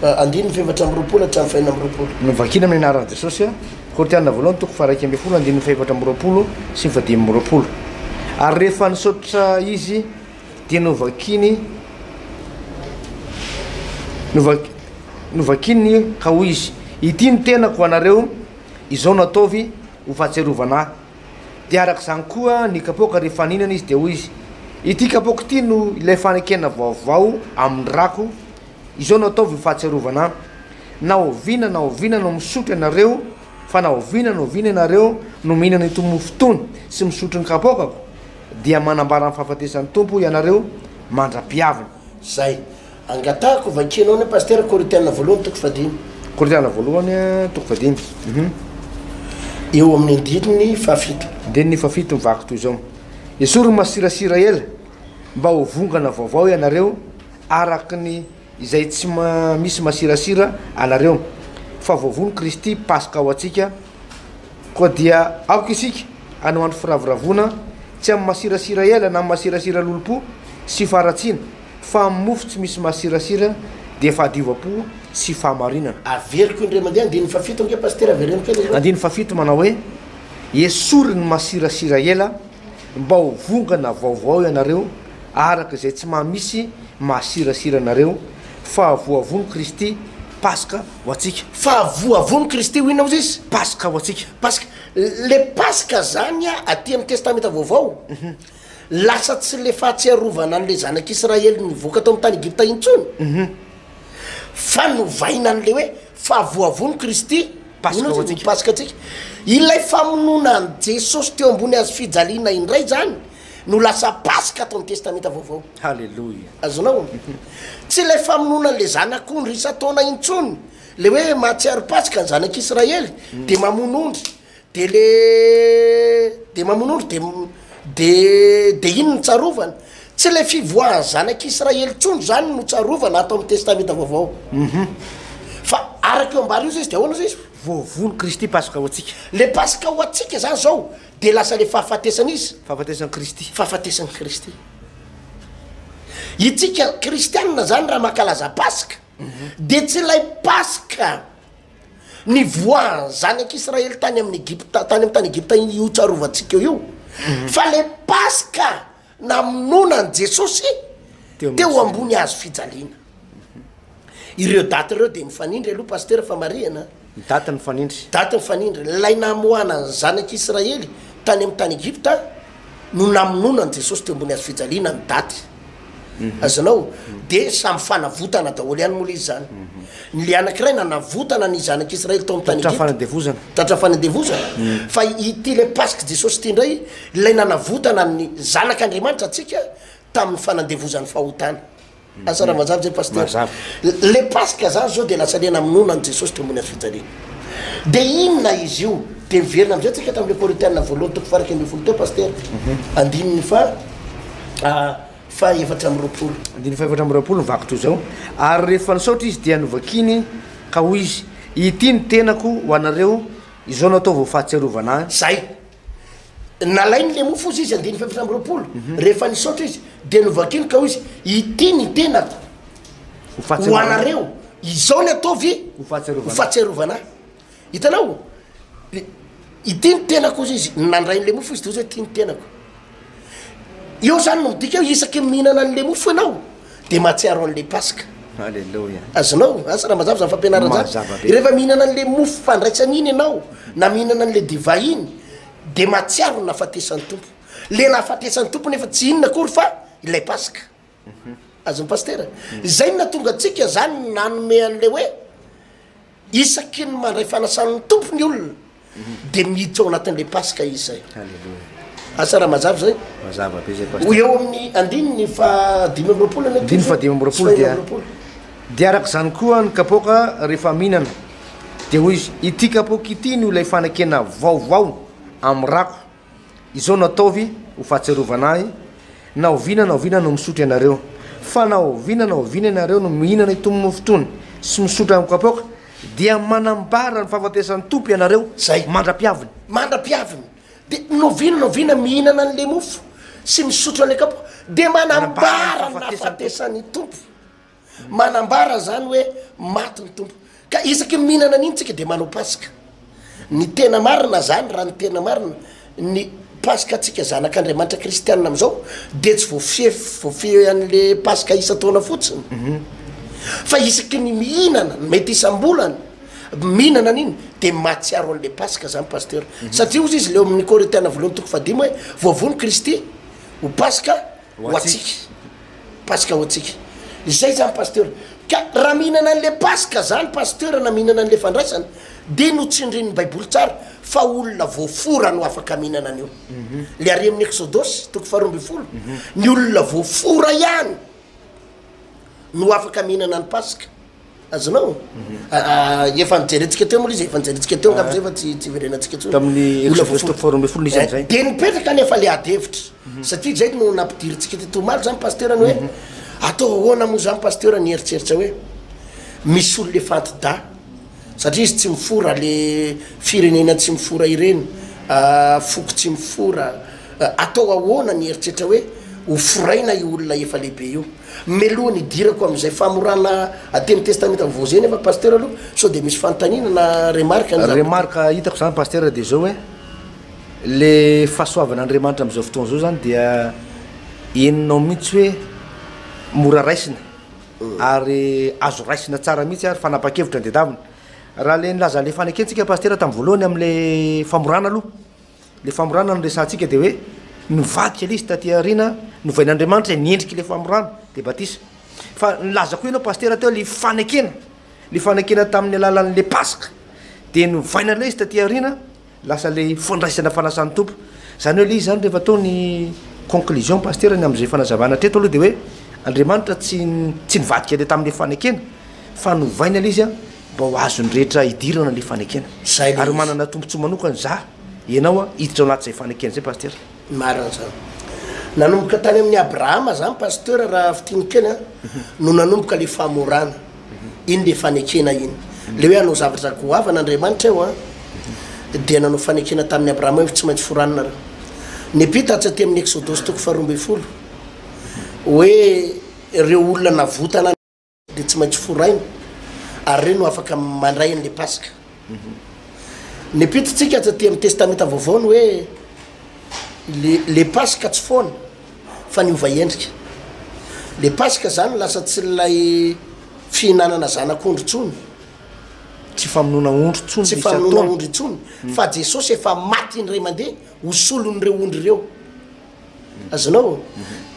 andininy faha-24 hatramin'ny faha-26. Novakina amin'ny anaran'i Jesosy, Korintiana voalohany toko faha-11 andininy faha-24 sy ny faha-25. Ary rehefa nisaotra izy dia novakiny novak- novakiny ka hoy izy, Ity ny tenako ho anareo, izao no ataovy ho fahatsiarovana ahy. Dia araka izany koa ny kapoaka rehefa nihinana izy dia hoy izy, Ity kapoaka ity no ilay fanekena vaovao amin'ny rako, izao no ataovy ho fahatsiarovana ahy. Na oviana na oviana no misotro ianareo, fa na oviana na oviana ianareo no mihinana itony mofo itony sy misotro ny kapoakako, dia manambara ny fahafatesan'ny Tompo ianareo mandra-piaviny. Zay. Angatahako vakianao anie Pasitera Korintiana voalohany toko fahadimy. Korintiana voalohany toko fahadimy. Mhm. Eo amin'ny andininy fahafito. Andininy fahafito mivaky toy izao. Esory ny masirasira ela mba ho vongana vaovao ianareo araka ny izay tsy misy masirasira anareo fa voavono Kristy Paska ho antsika koa dia aoka isika hanao andro firavoravoana tsy amin'ny masirasira ela na masirasira lolompo sy faharatsiana Fa amin'ny mofo tsy misy masirasira dia fahadiovam-po sy fahamarinana. Averiko indray mandeha andininy fahafito ange Pasitera avereno kely aloha. Andininy fahafito manao hoe, Esory ny masirasira ela mba ho vongana vaovao ianareo araka izay tsy maha misy masirasira anareo, fa voavono Kristy Paska ho antsika. Fa voavono Kristy ho inona hozy izy? Paska ho antsika. Paska. Le Paska zany aty amin'ny Testamenta Vaovao. Lasa tsy le fahatsiarovana an'le zanak'Israely nivoaka tao amin'ny tany Egypta intsony, fa novaina an'le hoe fa voavono Kristy, Paska Inona ho izy? antsika. Paska antsika. Ilay famonoana an'i Jesosy teo ambony hazo fijaliana indray zany no lasa Paska ato amin'ny Testamenta Vaovao. Haleloia. Azonao? Tsy ilay famonoana an'le zanak'ondry isan-taona intsony, le hoe mahatsiaro Paska ny zanak'Israely, de mamono ondry. De le de mamono ondry de de de iny no tsarovana. Tsy ilay fivoahan'ny zanak'Israely intsony izany no tsarovana ato amin'ny Testamenta Vaovao. Fa araka io ambara io zay izy de ahoana zay izy? Voavono Kristy Paska ho antsika. Le Paska ho antsika zany zao de lasa le fahafatesana iza? Fahafatesan'i Kristy. Fahafatesan'i Kristy. Itsika kristianina zany raha mankalaza Paska de tsy ilay Paska nivoahan'ny zanak'Israely tany amin'ny Egypta, tany amin'ny tany Egypta io tsarovantsika eo io, fa le Paska namonoana an'i Jesosy teo ambony hazo fijaliana. Ireo daty ireo dia mifanindry aloha Pasitera fa marihana a. Ny daty mifanindry. Daty mifanindry. Ilay namoahana ny zanak'Israely tany amin'ny tany Egypta no namonoana an'i Jesosy teo ambony hazo fijaliana ny daty. Azonao? Dia samy fanavotana daholo ihany moa ilay izy izany. Ny le anankiray nanavotana ny zanak'Israely tao amin'ny tany Tratra Egypta. fanadevozana. Tratra fanandevozana. Fa ity ilay Paska Jesosy ity indray, ilay nanavotana ny zanak'Andriamanitra antsika tamin'ny fanandevozan'ny fahotana. Asa raha mazava zay pasteur. Mazava. Le Paska zany zao de lasa le namonoana an'i Jesosy teo ambony hazo fijaliana. De inona izy io? De miverina amizay tsika tamin'le Korintiana voalohany toko faha 11 teo pasteur. Andininy fa faha 24. Andininy faha 24 mivaky toy izao, Ary rehefa nisaotra izy dia novakiny ka hoy izy, Ity ny tenako ho anareo, izao no ataovy ho fahatsiarovana ahy. Zay. Nalainy le mofo hozy izy, andininy faha 24, rehefa nisaotra izy, dia novakiny ka hoy izy, Ity ny tenako ho anareo, izao ny ataovy ho fahatsiarovana ahy. Hitanao? Ity ny tenako hozy izy, nandray an'le mofo izy, dia hoy izy hoe, Ity ny tenako. Eo zany no midika hoe isaky ny mihinana an'le mofo ianao, dia mahatsiaro an'le Paska. Aleloia. Azonao? Asa raha mazava zany fampianarana zany. Mazava be. Rehefa mihinana an'le mofo fandraisana iny ianao, na mihinana an'le divay iny, dia mahatsiaro ny nahafatesan'ny Tompo. Le nahafatesan'ny Tompo nefa tsy inona akory fa ilay Paska. Azon'i Pasitera? Izay no nahatonga antsika zany nanome an'le hoe Isaky ny mandray fanasan'ny Tompo ny olona dia miditra ao anatin'ilay Paska izy izay. Aleloia. Asa raha mazava izay? Mazava be izay Ho Pasteur. eo amin'ny andininy faha 25 anie Andininy faha 25 dia dia araka izany koa ny kapoaka rehefa mihinana dia hoy izy, ity kapoaka ity no ilay fanekena vaovao amin'ny rako. Izao no ataovy ho fahatsiarovana ahy, na oviana na oviana no misotro ianareo. Fa na oviana na oviana ianareo no mihinana itony mofo itony sy misotro amin'ny kapoaka, dia manambara ny fahafatesan'ny Tompo ianareo Zay. mandra-piaviny. Mandra-piaviny. Dia na oviana na oviana mihinana an'ilay mofo sy misotro an'ilay kapoaka, dia manambara ny nahafatesan'ny Tompo. Manambara zany hoe maty ny Tompo. Ka isaky ny mihinana an'iny tsika de manao Paska. Ny tena marina zany, raha ny tena marina, ny Paska antsika zanak'Andriamanitra kristianina am'izao de tsy voafefy, voafehy an'le Paska isan-taona fotsiny. Fa isaky ny mihinana, mety isam-bolana, mihinana an'iny de mahatsiaro an'le Paska zany Pasteur. Satria hozy izy le ao amin'ny Korintiana voalohany toko fahadimy hoe voavono Kristy ho Paska ho antsika. Paska ho antsika. Izay zany Pasteur. Ka raha mihinana an'le Paska zany Pasteur na mihinana an'le fandraisana dia notsindrin'ny Baiboly tsara fa olona voafora no afaka mihinana an'io. Le ary amin'ny Eksodosy toko faharoa ambin'ny folo, ny olona voafora ihany no afaka mihinana ny Paska. Azonao? Efa nijerentsika teo moa le izy, efa nijerentsika teo angamba zay fa tsy tsy iverenantsika intsony. Tamin'ny Olona Eksodosy toko faharoa ambin'ny folo nisy an'izay. Dia nipetraka anefa le ady hevitra. Satria zay no nampidirintsika teto omaly zany pasitera ny hoe atao ahoana moa zany pasitera ny eritreritra hoe misy olona efa anti-dahy satria izy tsy mifora le firenena tsy mifora ireny, foko tsy mifora, atao ahoana ny eritreritra hoe ho foraina io olona efa lehibe io. Meloha ny hidirako amin'izay famorana aty amin'ny testamenta vaovao izay nefa pasteur aloha sao dia misy fanontaniana na remarque ny zavatra. Remarque hitako zany pasteur dia zao hoe le fahasoavan'Andriamanitra amin'izao fotoana izao zany dia henonao mihitsy hoe mora raisina ary azo raisina tsara mihitsy ary fanapahan-kevitra ny tedavina. Raha le nilaza le fanekentsika pasteur tamin'ny voalohany amin'le famorana aloha Le famorana no resahantsika dia hoe nivadika ilay izy taty aoriana, novain'Andriamanitra ny endrik'ilay famorana, dia batisa. Fa nilaza koa ianao pasitera teo le fanekena, le fanekena tamin'ny alalan'le paska, dia novaina ilay izy taty aoriana, lasa le fandraisana fanasan'ny Tompo. Zany hoe le izy zany rehefa atao ny conclusion pasitera ny amin'izay fanazavana hatreto aloha dia hoe Andriamanitra tsy tsy nivadika le tamin'le fanekena fa novaina ilay izy mba ho azon'ny rehetra hidirana le fanekena. Zay le Ary izy. manana tombontsoa manokana za. ianao hiditra ao anatin'izay fanekena izay Pasitera. Marina izany. Nanomboka tany amin'i Abrahama izany Pasteur raha fintiniko kely an, no nanomboka le famorana. Iny le fanekena iny. Le hoe hanao zavatra goavana Andriamanitra eo an, dia nanao fanekena tamin'i Abrahama hoe tsy maintsy foranina nareo. Niampita atsy aty amin'ny Eksodosy toko faharoa ambin'ny folo hoe ireo olona navotana dia tsy maintsy foraina ary ireo no afaka mandray an'le Paska. Niampita tsika atsy aty amin'ny Testamenta Vaovao ny hoe le le Paska tsy foana fa niova endrika. Le Paska zany lasa tsy ilay fihinanana zanak'ondry intsony. Tsy famonoana ondry intsony Tsy famonoana ondry intsony fa Jesosy efa maty indray mandeha ho solon'ireo ondry ireo. Azonao?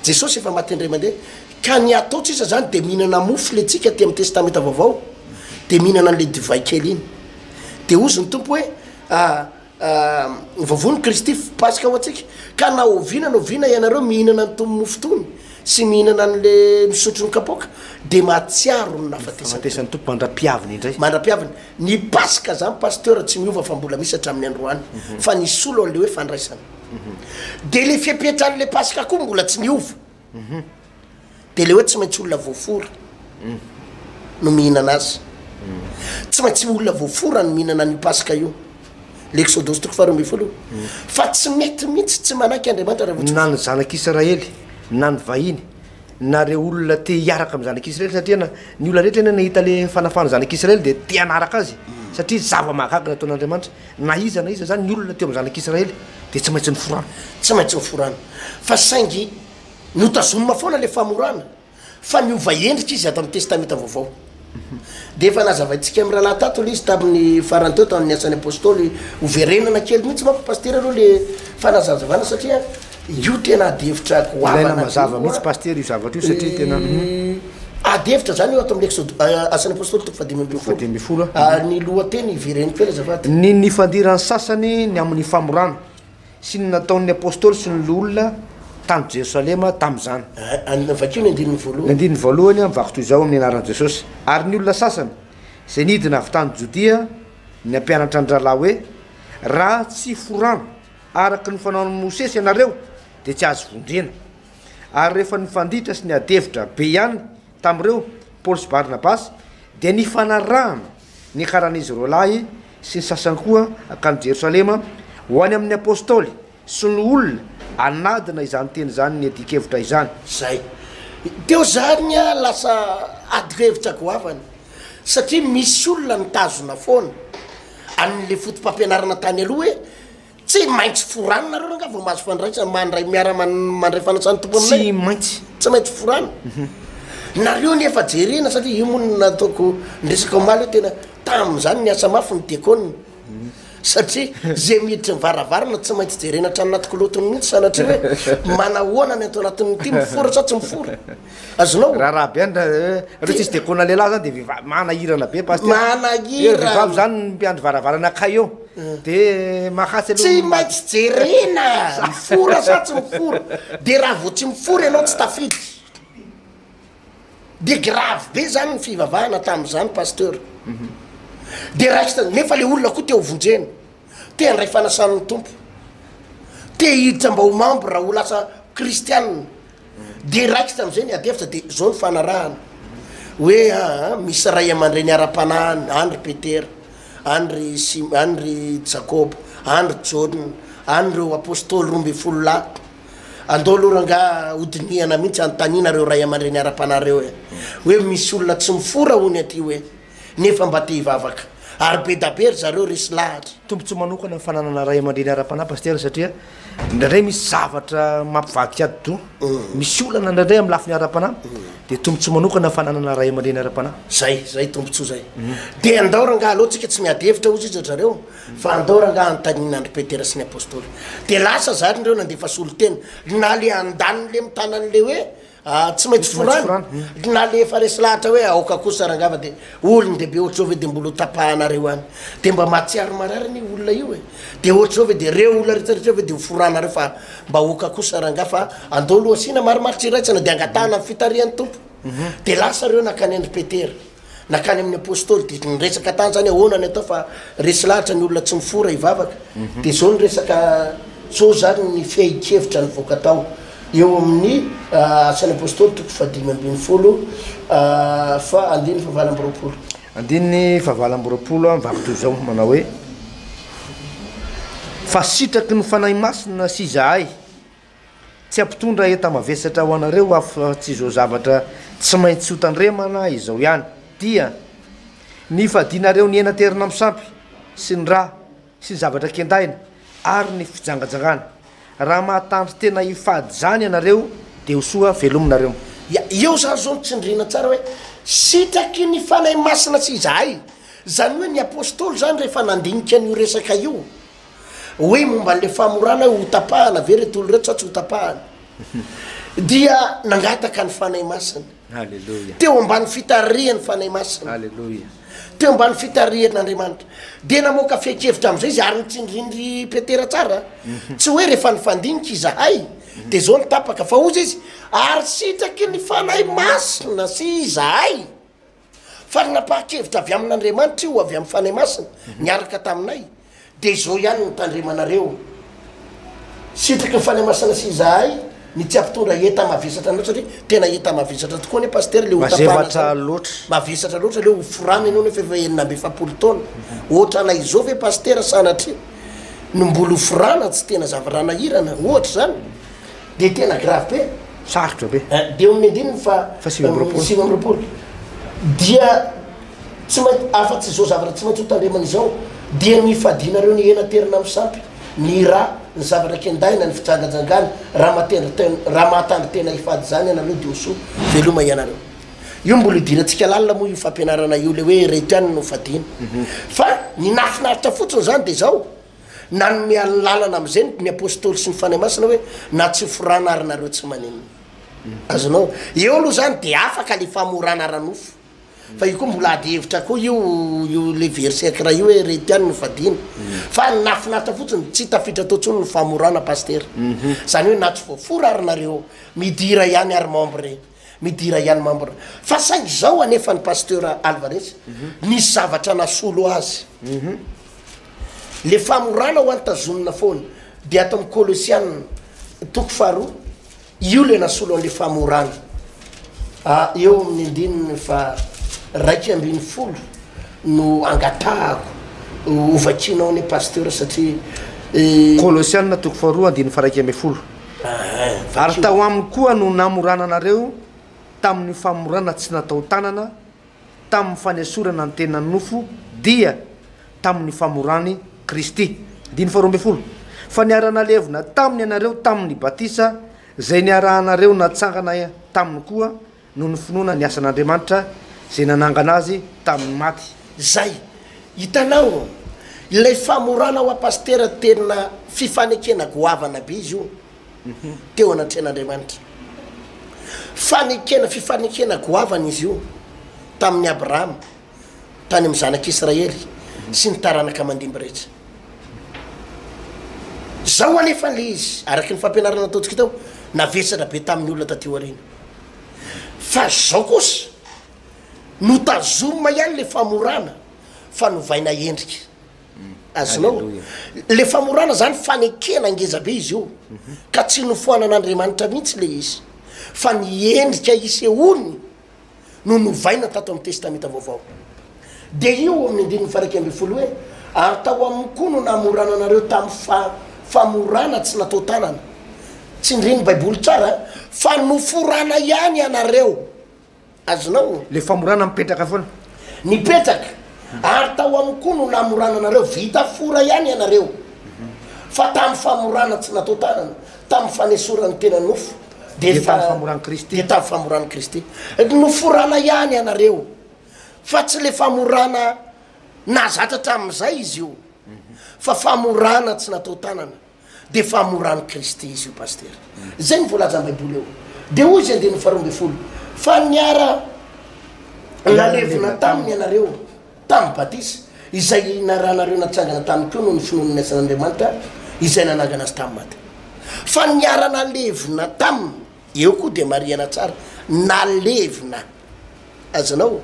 Jesosy efa maty indray mandeha. Ka ny atao tsisa zany de mihinana mofo le tsika aty amin'ny Testamenta Vaovao, de mihinana an'le divay kely iny. De hozy ny Tompo hoe, voavono Kristy Paska ho antsika, ka na oviana na oviana ianareo mihinana an'itony mofo itony sy mihinana an'le misotro ny kapoaka, de mahatsiaro ny nahafatesan'ny Fahafatesan'ny Tompo mandra-piaviny indray. Mandra-piaviny. Ny Paska zany Pasteur tsy miova fa mbola misy hatramin'ny androany, fa nisolo an'le hoe fandraisana. De le fepetran'le Paska koa mbola tsy niova. De le hoe tsy maintsy olona voafora no mihinana azy. Tsy maintsy olona voafora no mihinana an'io Paska io. L'Exodosy toko faharoa ambin'ny folo io. Fa tsy mety mihitsy, tsy manaiky Andriamanitra raha vao tsy Na ny zanak'Israely, na ny vahiny, na ireo olona te hiaraka amin'ny zanak'Israely, satria na ny olona rehetra anie nahita le fanafahan'ny zanak'Israely dia te hanaraka azy, satria zava-mahagaga nataon'Andriamanitra. Na iza na iza zany ny olona teo amin'ny zanak'Israely dia tsy maintsy niforana. Tsy maintsy niforana. Fa saingy notazomina foana le famorana fa niova endrika izy ato amin'ny Testamenta Vaovao. Dia efa nazavaintsika amin'ny rahalahy tato le izy tamin'ny farany teo tamin'ny Asan'ny Apostoly. Hoverenana kely mihitsy manko Pasitera aloha le fanazazavana satria io tena adihevitra goavana Ilaina be mazava io mihitsy a. Pasitera io zavatra io satria tena Ady hevitra zany io ato amin'ny Exode Asan'ny Apostoly toko fahadimy ambin'ny folo. Fahadimy ambin'ny folo a. Ny lohateny ivereno kely azafady. Ny nifandiran'ny sasany ny amin'ny famorana sy ny nataon'ny Apostoly sy ny loholona tany Jerosalema tamin'izany. Vakio ny andininy voalohany. Ny andininy voalohany mivaky toy izao amin'ny anaran'i Jesosy. Ary ny olona sasany izay nidina avy tany Jodia nampianatra ny rahalahy hoe, Raha tsy forana araka ny fanaon'i Mosesy ianareo, dia tsy azo vonjena. Ary rehefa nifanditra sy niady hevitra be ihany tamin'ireo Paoly sy Barnabasy, dia nifanarahana niakaran'izy roalahy sy ny sasany koa hankany Jerosalema, ho any amin'ny apostoly sy ny olona hanadina izany teny izany niadian-kevitra izany. Izay. Teo izany lasa ady hevitra goavana, satria misy olona nitazona foana an'ilay foto-pampianarana tany aloha hoe, Tsy maintsy forana nareo rangaha vao mahazo fandraisana, mandray miara mandray fanasan'ny Tompo aminay. Tsy maintsy. Tsy maintsy forana. Nareo nefa jerena satria io moa no nataoko niresaka omaly hoe tena tamin'izany niasa mafy ny diakona satria ze miditra ny varavarana tsy maintsy jerena hatrany anaty kilotiny mihitsy sanatria hoe manahoana ny ato anatin'ity mifora sa tsy mifora. Azonao? Raharaha be any raha hoe tsisy diakona lehilahy zany de vehivavy manahirana be pasitera. Manahirana. Vehivavy zany ny mpiandry varavarana akay eo. De mahakasy aloha. Tsy maintsy jerena mifora sa tsy mifora. De raha vao tsy mifora ianao tsy tafiditra. De grave be zany ny fivavahana tamin'izany pasteur. De raikitra nefa le olona koa te ho vonjena. Te handray fanasan'ny Tompo. Te hiditra mba ho membre ho lasa kristianina. De raikitra amizay ny ady hevitra de zao ny fanarahana hoe aa misy ray aman-dreny ara-panahy any, any ry Petera, any ry Sim- any ry Jakoba, any ry Jaona, any reo apostoly 12 lahy, andao aloha rangaha hodinihana mihitsy anontaniana reo ray aman-dreny ara-panahy reo e, hoe misy olona tsy mifora hono aty hoe. nefa mba te hivavaka. Ary be da be ry zareo resy lahatra. Tombontsoa manokana ny fananana ray aman-dreny ara-panahy Pasitera satria indraindray misy zavatra mampivadika atidoha, misy olana indraindray amin'ny lafiny ara-panahy, dia tombontsoa manokana ny fananana ray aman-dreny ara-panahy. Zay, zay tombontsoa zay. Dia andao rangaha aleo tsika tsy miady hevitra hozy izy ry zareo fa andao rangaha anontaniana an-dry Petera sy ny Apostoly. Dia lasa zany ireo nandefa solontena, na le andaniny le mitana an'le hoe Ah, tsy maintsy forana. Na le efa resy lahatra hoe aoka kosa rangaha fa de olon-dehibe ohatr'izao ve de mbola ho tapahanareo any. De mba mahatsiaro marary anie olona io e. De ohatr'izao ve de reo olona rehetra rehetra ve de ho foranareo fa mba aoka kosa rangaha fa andao aloha asiana marimaritra iraisana de angatahana ny fitarihan'ny Tompo. De lasa reo nankany an-dry Petera. Nankany amin'ny apostoly dia niresaka tany zany ahoana ny atao fa resy lahatra ny olona tsy mifora hivavaka. Dia zao ny resaka, zao zany ny fehin-kevitra nivoaka tao. Eo amin'ny Asan'ny Apostoly toko fahadimy ambinifolo fa andininy fahavalo amby roapolo. Andininy fahavalo amby roapolo mivaky toy izao manao hoe, Fa sitraky ny Fanahy Masina sy izahay tsy hampitondra enta-mavesatra ho anareo afa-tsy izao zavatra tsy maintsy hotandremana izao ihany, dia ny hifadianareo ny hena terina amin'ny sampy sy ny ra sy ny zavatra kendaina ary ny fijangajangana. Raha mahatandrin-tena hifady izany ianareo, dia ho soa velominareo. Ya, eo izany izao no tsindriana tsara hoe sitraky ny Fanahy Masina sy izahay. Izany hoe ny Apostoly izany rehefa nandinika an'io resaka io, hoe momba an'ilay famorana hoe hotapahana ve ireto olona ireto sa tsy hotapahana, dia nangataka ny Fanahy Masina. Aleloia. Teo ambany fitarihan'ny Fanahy Masina. Aleloia. Teo ambany fitarihan'Andriamanitra. Dia namoaka fehin-kevitra amin'izay izy ary nitsindrindry Petera tsara. Mhm. Tsy hoe rehefa nifandinika izahay mhm. dia zao ny tapaka fa hozy izy ary sitraky ny Fanahy Masina sy izahay fa ny napahan-kevitra avy amin'Andriamanitra io avy amin'ny Fanahy Masina mhm. niaraka taminay. Dia izao ihany no tandremanareo, Sitraky ny Fanahy Masina sy izahay ny tsy hampitondra enta-mavesatra anareo, satria tena enta-mavesatra tokoa anie Pasitera le ho tapahana Mavesatra zany. loatra. Mavesatra loatra le ho forana ianao nefa efa 46 taona. Ohatranay izao ve Pasitera sanatria no mbola ho forana, tsy tena zava-ranahirana, ohatra izany. Dia tena grave be. Sarotra be. Dia eo amin'ny andininy faha 29. 29 dia Tsy maintsy, afa-tsy izao zavatra tsy maintsy hotandremana izao, dia ny hifadianareo ny hena terina amin'ny sampy, ny rà, ny zavatra kendaina, ny fijangajangana, raha matendrin-tena, raha mahatandrin-tena hifady izany ianareo dia ho soa, veloma ianareo. Io mbola idirantsika lalina moa io fampianarana io, ilay hoe ireto ihany no fadiana. Fa ny nahafinaritra fotsiny izany dia izao, nanome alalana amin'izay ny Apostoly sy ny Fanahy Masina hoe na tsy forana ary nareo tsy maninona. Azonao? Eo aloha izany dia afaka ilay famorana ara-nofo. Fa io koa mbola ady hevitra koa io io le verset ankiray io hoe reto ihany no fadiana. Fa ny nahafinaritra fotsiny tsy tafiditra tao tsony ny famorana pasitera. Zany hoe na tsy voafora ary nareo midira ihany ary membre midira ihany membre. Fa saingy zao anefa ny pasteur Alvarez nisy zavatra nasolo azy. Le famorana ho any tazonina foana de ato amin'ny Kolosiana toko faharoa Io le nasolo an'le famorana. A eo amin'ny andininy faha 11 no angatahako hovakianao anie Pasteur satria e. Kolosiana toko faharoa andininy faha 11. Ary tao aminy koa no namorana anareo tamin'ny famorana tsy natao tanana, tamin'ny fanesorana ny tenan'ny nofo, dia tamin'ny famoran'i Kristy. Andininy faharoa ambin'ny folo, Fa niara-nalevina taminy ianareo tamin'ny batisa, izay niarahanareo natsangana taminy koa, noho ny finoana ny asan'Andriamanitra, izay nanangana Azy tamin'ny maty. Izay. Hitanao, ilay famorana hoa Pasitera tena fifanekena goavana be izy io. teo anatrehan'Andriamanitra. Fanekena, fifanekena goavana izy io tamin'i Abrahama, tany amin'ny zanak'Israely sy ny taranaka mandimby rehetra. Zao anefa le izy, araky ny fampianarana nataontsika teo, navesatra be tamin'ny olona taty aoriana. Fa zao kosa, notazomina ihany le famorana fa novaina endrika. Azonao? Le famorana zany fanekena ngeza be izy io ka tsy nofoanan'Andriamanitra mihitsy le izy fa ny endrika isehoany no novaina tato amin'ny Testamenta Vaovao. De io amin'ny andininy faha 11 hoe ary tao aminy koa no namorana anareo tamin'ny fa famorana tsy natao tanana. Tsindrin'ny Baiboly tsara fa noforana ihany ianareo. Azonao? Le famorana mipetraka foana. Nipetraka, ary tao aminy koa no namorana anareo, vita fora ihany ianareo, fa tamin'ny famorana tsy natao tanana, tamin'ny fanesorana ny tena nofo, dia Dia tamin'ny famoran'i Kristy. Dia tamin'ny famoran'i Kristy. Noforana ihany ianareo, fa tsy le famorana nahazatra hatramin'izay izy io, fa famorana tsy natao tanana. dia famoran'i Kristy izy io Pasitera. Izay no voalazan'ny Baiboly eo. Dia hoy izy andininy faharoa ambin'ny folo, fa niara nalevina taminy ianareo tamin'ny batisa, izay narahanareo natsangana taminy koa noho ny finoana ny asan'Andriamanitra izay nanangana azy tamin'ny maty. Fa niara nalevina taminy, eo koa dia marihana tsara, nalevina. Azonao?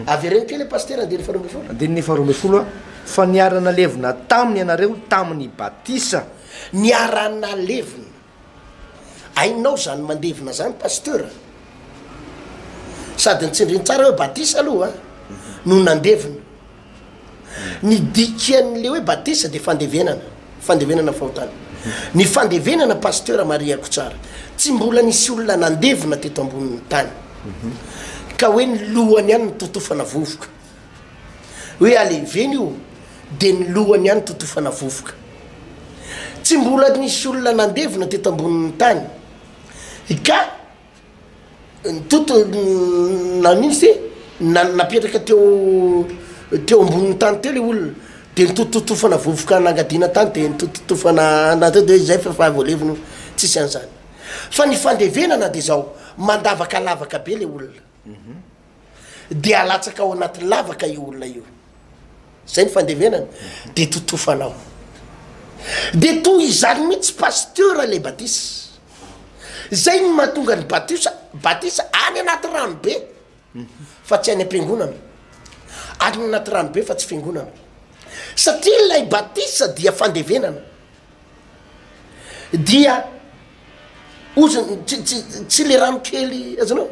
Avereno kely Pasitera andininy faharoa ambin'ny folo. Andininy faharoa ambin'ny folo a, Fa niara-nalevina taminy ianareo tamin'ny batisa. Niara-nalevina. Hainao zany mandevina zany Pasteur? Sady nitsindriny tsara hoe batisa aloha no nandevina. Ny dikan'le hoe batisa de fandevenana, fandevenana fahotana. Ny fandevenana Pasteur marihako tsara, tsy mbola nisy olona nandevina teto ambonin'ny tany ka hoe ny lohany ihany no totofana vovoka. Hoe alevena io de ny lohany ihany totofana vovoka. Tsy mbola nisy olona nandevina teto ambonin'ny tany ka Nitoto nanino se na napetraka teo teo ambonin'ny tany teo le olona de nitototofana vovoka nangadina tany de nitototofana na teo de zay fa fa voalevina io, tsisy an'zany. Fa ny fandevenana de zao, mandavaka lavaka be le olona de alatsaka ao anaty lavaka io olona io. Zay ny fandevenana de totofanao. De toy izany mihitsy pasteur le batisa. Zay no mahatonga ny batisa batisa any anaty rano be fa tsy any am-piangonana. Any anaty rano be fa tsy fiangonana. Satria ilay batisa dia fandevenana. Dia Ozona, tsy, tsy, tsy le rano kely, azonao?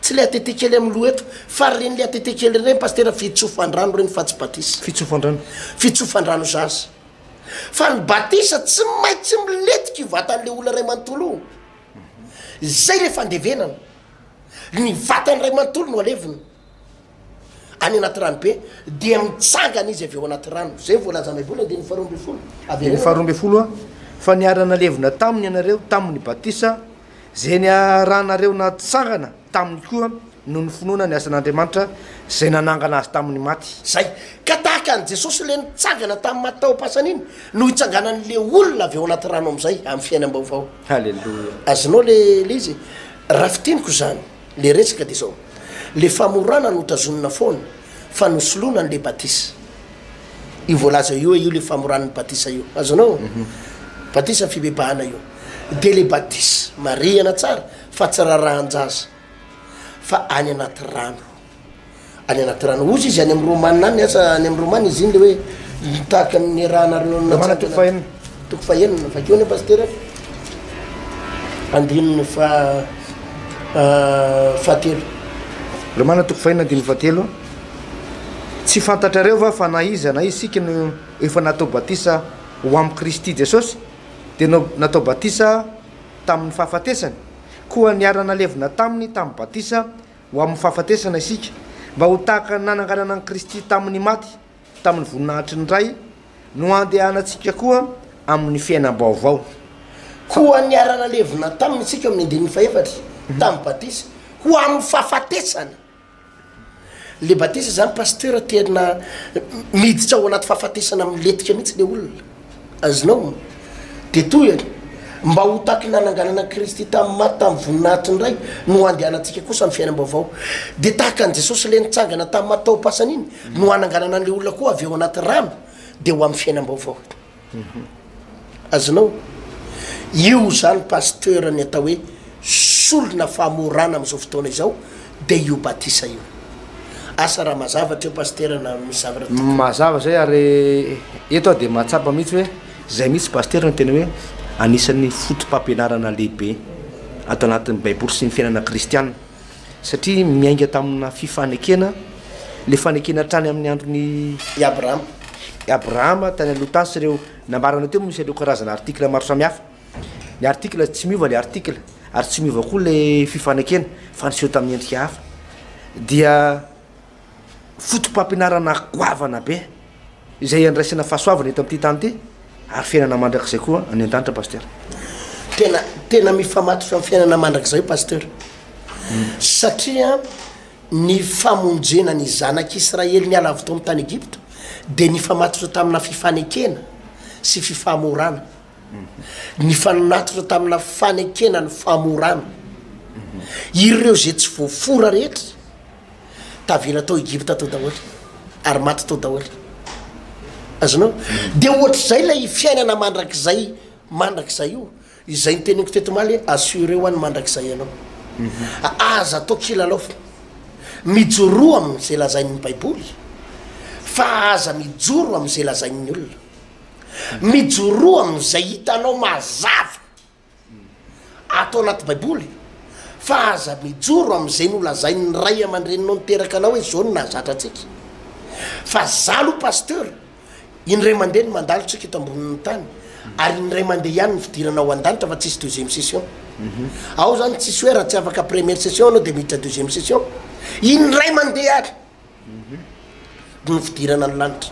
Tsy le atete kely amin'ny loha eto, fa reny le atete kely reny pasitera fitsofan-drano reny fa tsy batisa. Fitsofan-drano. Fitsofan-drano zaza. Fa ny batisa tsy maintsy milentika io vatan'le olona iray manontolo io. Zay le fandevenana. Ny vatany iray manontolo no alevina. Any anaty rano be, dia mitsangana izy avy ao anaty rano. Izay no voalazan'ny Baiboly, andininy faharoa ambin'ny folo. Andininy faharoa ambin'ny folo a, Fa niara-nalevina taminy ianareo tamin'ny batisa, izay niarahanareo natsangana taminy koa noho ny finoana ny asan'Andriamanitra izay nanangana azy tamin'ny maty. Izay. Ka tahaka an'i Jesosy ilay nitsangana tamin'ny maty tao am-pasana iny, no hitsanganan'ilay olona avy ao anaty rano amin'izay, amin'ny fiainam-baovao. Haleloia. Azonao ilay izy? Raha fintiniko izany. Le resaka de zao, le famorana no tazonina foana fa nosoloina anle batisa. Io voalaza io hoe io le famoran'ny batisa io. Azonao? Batisa fibebahana io. De le batisa, marihana tsara fa tsy rarahan-jaza fa any anaty rano. Any anaty rano. Hozy izy any amin'ny Romana any, asa any amin'ny Romana izy iny le hoe tahaka ny niarahanareo Romana toko fahenina. Toko fahenina. Vakio anie Pasitera. Andininy fa fahatelo. Romana toko fahenina andininy fahatelo. Tsy fantatrareo va fa na iza na iza isika no efa natao batisa ho amin'i Kristy Jesosy dia natao batisa tamin'ny fahafatesany? Koa niara-nalevina taminy tamin'ny batisa Ho amin'ny fahafatesana isika, mba ho tahaka ny nananganana an'i Kristy tamin'ny maty, tamin'ny voninahitry ny Ray, no handehanantsika koa amin'ny fiainam-baovao. Koa niara-nalevina taminy isika, amin'ny andininy fahefatra, tamin'ny batisa, ho amin'ny fahafatesana. Le batisa zany pasteur tena miditra ao anaty fahafatesana milentika mihitsy le olona. Azonao? Dia tohiny, Mba ho tahaky ny nananganana an'i Kristy tamin'ny maty tamin'ny voninahitry ny Ray, no handehanantsika kosa amin'ny fiainam-baovao. Dia tahaka an'i Jesosy ilay nitsangana tamin'ny maty tao am-pasana iny, no hananganana an'ilay olona koa avy ao anaty rano, dia ho amin'ny fiainam-baovao. Azonao? Io izany Pasteur ny atao hoe solona famorana amin'izao fotoana izao dia io batisa io. Asa raha mazava hatreo Pasitera na misy zavatra tokony. Mazava zay ary eto aho dia mahatsapa mihitsy hoe zay mihitsy Pasitera no tena hoe anisan'ny foto-pampianarana lehibe ato anatin'ny baiboly sy ny fiainana kristiana satria miainga tamina fifanekena le fanekena hatrany amin'ny andron'i I Abrahama. Abrahama tany aloha tany sy ireo nambaranao teo misy ireo karazana article maro samihafa. Ny article tsy miova le article ary tsy miova koa le fifanekena fa niseho tamin'ny endrika hafa dia foto-pampianarana goavana be izay andraisana fahasoavana eto amin'ity tany ity ary fiainana mandrakizay koa any an-danitra pasteur. Tena tena mifamatotra amin'ny fiainana mandrakizay io pasteur satria ny famonjena ny zanak'Israely niala avy tao amin'ny tany Egypta dia nifamatotra tamina fifanekena sy fifamorana. Nifanatitra tamina fanekena ny famorana ireo izay tsy voafora rehetra tavela tao Egypta tao daholo ary maty tao daholo. Azonao? Dia ohatr'izay ilay fiainana mandrakizay mandrakizay io, izay niteneniko teto omaly hoe assureo any mandrakizay ianao. Aza atao kilalao. Mijoroa amin'izay lazain'ny Baiboly fa aza mijoro amin'izay lazain'ny olona. Mijoroa amin'izay hitanao mazava ato anaty Baiboly fa aza mijoro amin'izay nolazain'ny ray aman-dreninao niteraka anao hoe izao no nahazatra antsika. Fa za aloha Pasteur, Indray mandeha no mandalo tsika eto ambonin'ny tany ary indray mandeha ihany ny fidirana ao an-danitra fa tsisy deuxième session. Ao zany tsisy hoe raha tsy afaka première session anao de miditra deuxième session. Indray mandeha ary no fidirana ny lanitra.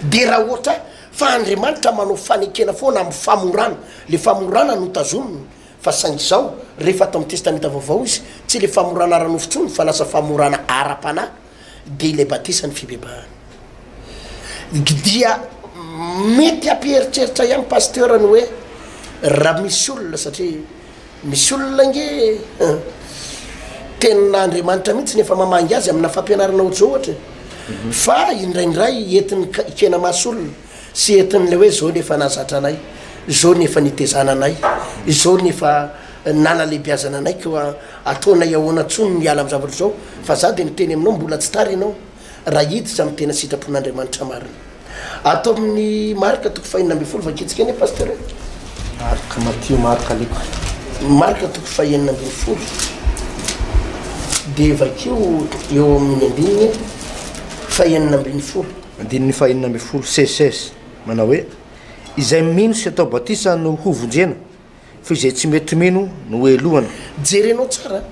De raha ohatra fa Andriamanitra manao fanekena foana amin'ny famorana, le famorana no tazominy fa saingy zao rehefa ato amin'ny testamenta vaovao izy tsy le famorana ara-nofo tsony fa lasa famorana ara-panahy. dia ilay batisa ny fibebahana. Dia mety hampieritreritra ihany pasteur ny hoe raha misy olona satria misy olona ange tenin'Andriamanitra mihitsy ny efa mamangy azy amina fampianarana ohatr'izao ohatra mhm. fa indraindray entin'ny kena maso olona sy entin'ilay hoe zao ny efa nahazatra anay zao ny efa nitezana anay izao ny efa Nanalebiazana anay koa ataonay ahoana tsony ny hiala am zavatra zao fa za de miteny aminao mbola tsy tara ianao raha hiditra am tena sitrapon'Andriamanitra marina. Ato amin'ny Marka toko fahenina 16 vakintsika anie Pasteur e. Marka, Matio, Marka, Lioka. Marka toko fahenina ambin'ny folo de vakio eo amin'ny andininy fahenina ambin'ny folo. Andininy fahenina ambin'ny folo, 16 16, manao hoe, Izay mino sy atao batisa no hovonjena, Fa izay tsy mety mino no helohana. Jerenao tsara,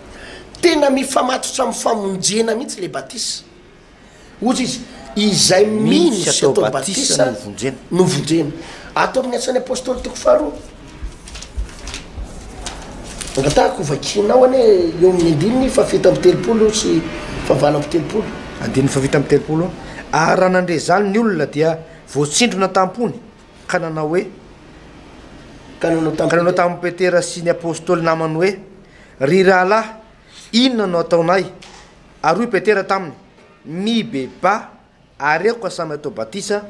tena mifamatotra amin'ny famonjena mihitsy ilay batisa. Hozy izy, izay mino sy atao batisa no vonjena. Ato amin'ny Asan'ny Apostoly toko faharoa, angatahako hovakianao anie eo amin'ny andininy faha-37 sy faha-38. Andininy faha-37, Ary raha nandre izany ny olona dia voatsindrona tam-pony, ka nanao hoe, Ka nanao tamin'i ka nanao tamin'i Petera sy ny apostoly namany hoe, Ry rahalahy, inona no ataonay? Ary hoy Petera taminy, Mibebaha, ary aoka samy hatao batisa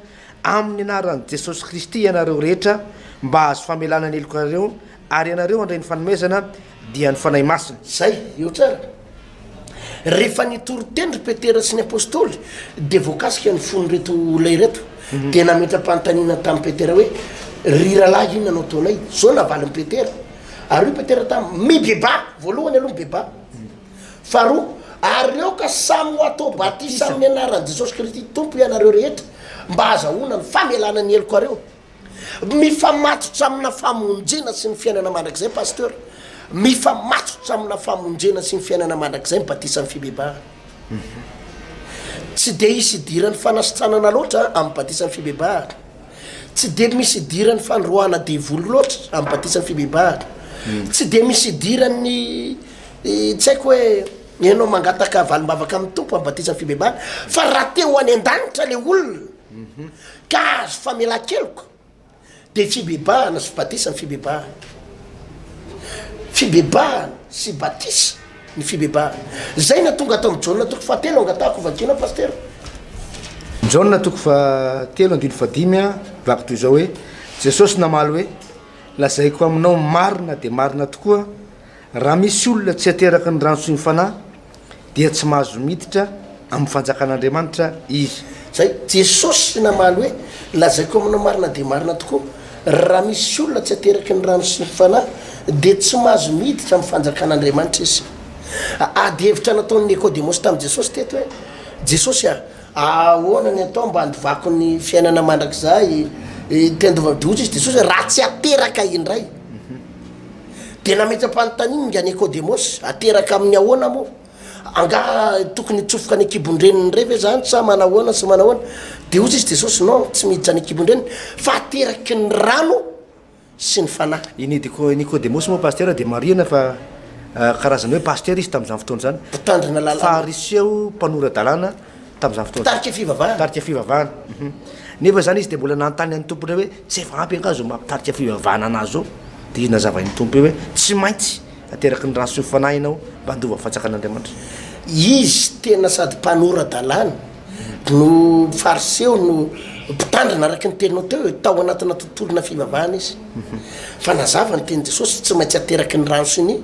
amin'ny anaran'i Jesosy Kristy ianareo rehetra, mba hahazo famelana ny helokareo, ary ianareo handray ny fanomezana, dia ny Fanahy Masina. Zay, eo tsara. Rehefa nitory teny ry Petera sy ny Apostoly, dia voakasika ny fon'ireto olona ireto. Dia nametra-panontaniana tamin'i Petera hoe, Ry rahalahy, inona no ataonay? Izao navalin'i Petera. Ary hoy Petera taminy, Mibebaha! Voalohany aloha mibebaha. Faharoa, ary aoka samy ho atao batisa amin'ny anaran'i Jesosy Kristy Tompo ianareo rehetra, mba hahazahoana ny famelana ny helokareo. Mifamatotra amina famonjena sy ny fiainana mandrakizay Pasteur, mifamatotra amina famonjena sy ny fiainana mandrakizay ny batisan'ny fibebahana. Tsy dia hisy idiran'ny fanasitranana loatra amin'ny batisan'ny fibebahana. Tsy dia misy idiran'ny fandroahana devoly loatra amin'ny batisan'ny fibebahana. Tsy dia misy idiran'ny tsy haiko hoe ianao mangataka valim-bavaka amin'ny Tompo amin'ny batisan'ny fibebahana fa raha te ho any an-danitra le olona Ka azo famelan-keloka dia fibebahana sy batisa ny fibebahana. Fibebahana sy batisa ny fibebahana. Zay na tonga ato amin'ny Jaona toko fahatelo angatahako vakiana Pasitera. Jaona toko fahatelo andininy fahadimy vaky toy izao hoe, Jesosy namaly hoe, Lazaiko aminao marina dia marina tokoa, Raha misy olona tsy ateraky ny rano sy ny Fanahy, dia tsy mahazo miditra amin'ny fanjakan'Andriamanitra izy. Zay, Jesosy namaly hoe, Lazaiko aminao marina dia marina tokoa, raha misy olona tsy ateraky ny rano sy ny Fanahy, dia tsy mahazo miditra amin'ny fanjakan'Andriamanitra izy. Ady hevitra nataon'i Nikodemosy tamin'i Jesosy teto hoe, Jesosy a, ahoana ny atao mba handovako ny fiainana mandrakizay? Te handova, dia hoy Jesosy hoe, raha tsy ateraka indray. Dia nametra-panontaniana ingahy Nikodemosy, Ateraka amin'ny ahoana moa? Angaha tokony hitsofoka any an-kibon-dreniny indray ve izany sa manahoana sy manahoana? Dia hoy izy Jesosy, Non, tsy miditra any an-kibon-dreniny, fa ateraky ny rano sy ny Fanahy. I Nikodemosy moa Pasitera dia marihina fa karazana hoe Pasitera izy tamin'izany fotoana izany. Mpitandrina lalàna. Fariseo mpanora-dalàna tamin'izany fotoana izany. Mpitarika fivavahana. Mpitarika fivavahana. Nefa izany izy dia mbola nanontany an'ny Tompo indray hoe, tsy efa ampy angaha izao maha mpitarika fivavahana anazy izao? Dia izy nazavain'ny Tompo eo hoe, tsy maintsy ateraky ny rà sy ny fanahy ianao mba handova ny fanjakan'Andriamanitra. Izy tena sady mpanora-dalàna no fariseo no mpitandrina araka ny teninao teo e, tao anatina tontolona fivavahana izy. Fa nazava ny tenin'i Jesosy, tsy maintsy ateraky ny rano sy ny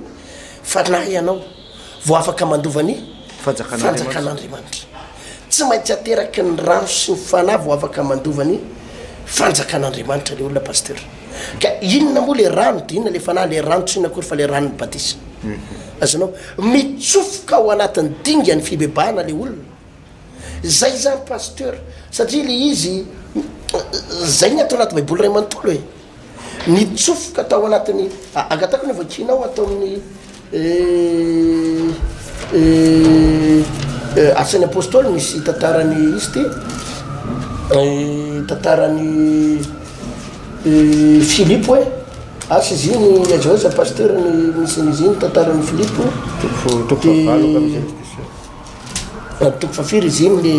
fanahy ianao vao afaka mandova ny. Fanjakan'Andriamanitra. Tsy maintsy ateraky ny rano sy ny fanahy vao afaka mandova ny Fanjakan'Andriamanitra le olona Pasteur. Ka inona moa le rano de inona le fanahy? Le rano tsy inona akory fa le ranon'ny batisa. Azonao? Mitsofoka ao anatin'ny dingan'ny fibebahana le olona. Zay zany Pasteur, satria le izy zay ny ato anaty baiboly ray manontolo e. Nitsofoka tao anatin'ny, angatako ny vakianao ato amin'ny Asan'ny Apôstôly misy tantaran'i izy ty, tantaran'i Filipo e, asa izy iny aiza ho aiza pasteur ny misy an'izy iny tantaran'i Filipo, Toko fahavalo angamba izay izy ty. Toko fahafiry izy iny le.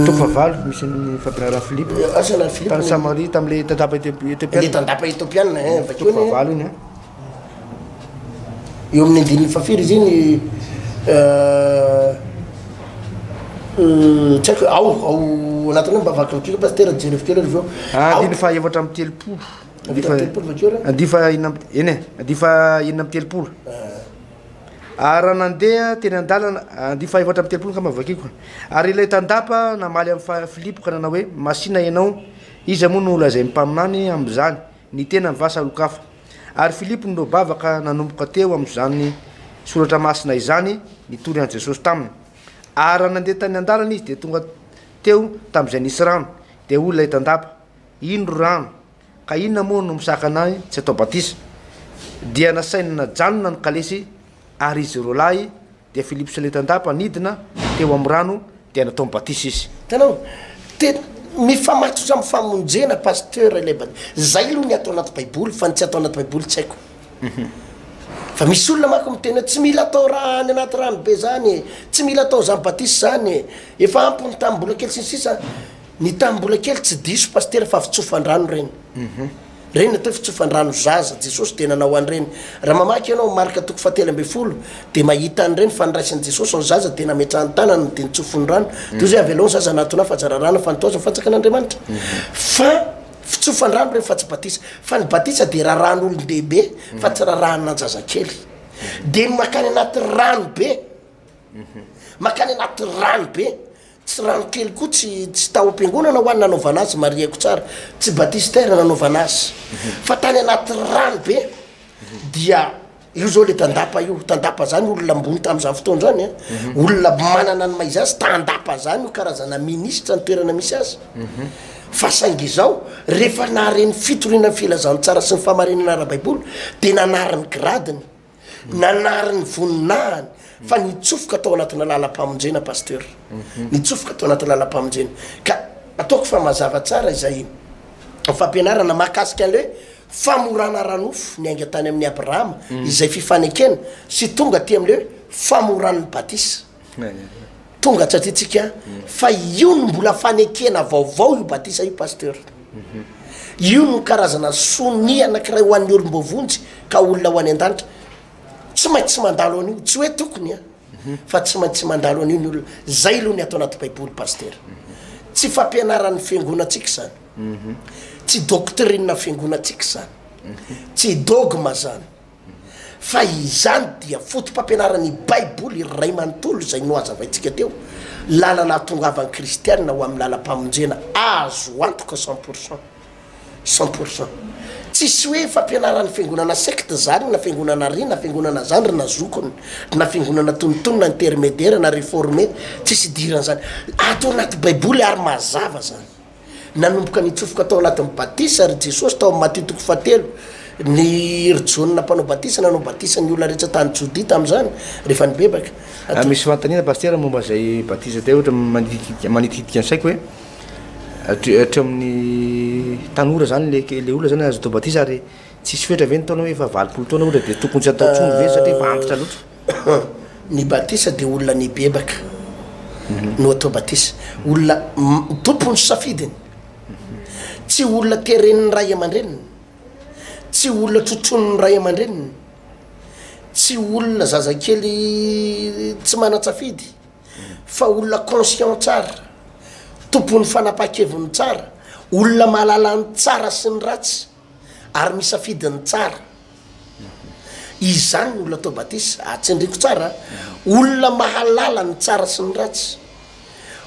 Toko fahavalo misy ny fampianaran'i Filipo. Asa na Filipo. Tany Samaria tamin'ilay tandapa Etiopiana. Le tandapa Etiopiana eh, vakio Toko anie. fahavalo iny an. Eo amin'ny andininy fahafiry izy iny tsy haiko ao ao anatin'io mba vakivakio pasitera jerevy kely avy eo. Ah, andininy faha 34. 34 vakio re. Andininy faha enina amby eny e, andininy faha 36. Ary raha nandeha teny an-dalana, andiany faha-34 angamba vakiko, ary ilay tandapa namaly an'i Filipo ka nanao hoe, Masìna ianao, iza moa no lazain'ny mpaminany amin'izany, ny tenany va sa olon-kafa? Ary Filipo niloa-bava ka nanomboka teo amin'izany Soratra Masina izany nitory an'i Jesosy taminy. Ary raha nandeha tany an-dalana izy dia tonga teo tamin'izay nisy rano, dia hoy ilay tandapa, Indro rano, Ka inona moa no misakana ahy tsy atao batisa? Dia nasainy najanona ny kalesy, ary izy roalahy, dia Filipo sy ilay tandapa, nidina teo amin'ny rano, dia nataony batisa izy. Hitanao? Tena mifamatotra amin'ny famonjena Pasteur ilay batisa. Zay aloha ny ato anaty baiboly fa ny tsy ato anaty baiboly tsy haiko. Fa misy olona manko miteny hoe tsy mila atao raha any anaty rano be zany e, tsy mila atao zany batisa zany e, efa ampy ny tamin'ny mbola kely sy ny sisa. Ny tamin'ny mbola kely tsy diso pasitera fa fitsofan-drano ireny. Ireny ny atao hoe fitsofan-drano zaza. Jesosy dia nanao an'ireny. Raha mamaky ianao Marka toko fahatelo ambin'ny folo dia mahita an'ireny fa niraisin'i Jesosy ny zaza dia nametrahany tanany dia nitsofiny rano. Dia hoy izy hoe avelao ny zaza hanatona ahy fa aza raràna fa ny toa azy ny fanjakan'Andriamanitra. Fa fitsofan-drano ireny fa tsy batisa. Fa ny batisa dia raràn'olon-dehibe fa tsy rarànan-jazakely. Dia ny mankany anaty rano be. Mankany anaty rano be. Tsy rano kely koa tsy tsy tao am-piangonana hoa nanaovana azy marihako tsara, tsy batistère nanaovana azy fa tany anaty rano be dia io zao le tandapa io, tandapa zany olona ambony tam'zany fotoana zany a, olona manana ny maha izy azy, tandapa zany io karazana ministra ny toerana misy azy, fa saingy izao rehefa nahare ny fitoriana ny filazantsara sy ny fahamarinana ara-baiboly de nanary ny gradiny. Nanary ny voninahiny fa nitsofoka tao anatina lalam-pamonjena Pasteur. Nitsofoka tao anaty lalam-pamonjena. Ka ataoko fa mazava tsara izay fampianarana mahakasika an'ilay hoe famorana ara-nofo niainga tany amin'i Abrahama, izay fifanekena, sy tonga aty amin'ilay hoe famoran'ny batisa. Tonga tsy aty tsika fa io no mbola fanekena vaovao io batisa io Pasteur. Io no karazana sonia anakiray ho an'ny olom-boavonjy ka olona ho any an-danitra. Tsy maintsy mandalo an'io, tsy hoe tokony a, fa tsy maintsy mandalo an'io ny olona. Zay aloha ny ato anaty baiboly Pasteur. Tsy fampianaran'ny fiangonantsika izany. Tsy doctrine fiangonantsika izany. Tsy dogme zany. Fa izany dia foto-pampianaran'ny Baiboly iray manontolo izay nohazavaintsika teo, lalana hahatongavan'ny kristiana ho amin'ny lalam-pamonjena azo antoka 100 pour cent, 100 pour cent. Tsisy hoe fampianaran'ny fiangonana secte zany na fiangonana ry na fiangonana zandry na zokiny na fiangonana tonontonona intermediaire na reformé, tsisy idiran'izany. Ato anaty Baiboly ary mazava zany. Nanomboka nitsofoka tao anatin'ny batisa ry Jesosy tao amin'ny Matio toko fahatelo. Ny ry Jaona mpanao batisa nanao batisa ny olona rehetra tany Jodia tamin'izany, rehefa nibebaka. Ah, misy fanontaniana Pasitera momba izay batisa izay ohatra manitikitika manitikitika ny saiko hoe hatreo amin'ny tanora zany le le olona zany azo atao batisa ary tsisy fetra ve ny taona hoe efa 80 taona ohatra de tokony tsy atao intsony ve satria efa antitra loatra? Ny batisa dia olona nibebaka no atao batisa. Olona tompon'ny safidiny. Tsy olona teren'ny ray aman-dreniny. Tsy olona trotronin'ny ray aman-dreniny. Tsy olona zazakely tsy manan-tsafidy fa olona conscient tsara, tompon'ny fanapahan-keviny tsara, olona mahalala ny tsara sy ny ratsy ary misafidy ny tsara. Izany ny olona atao batisa. Atsindriko tsara, olona mahalala ny tsara sy ny ratsy.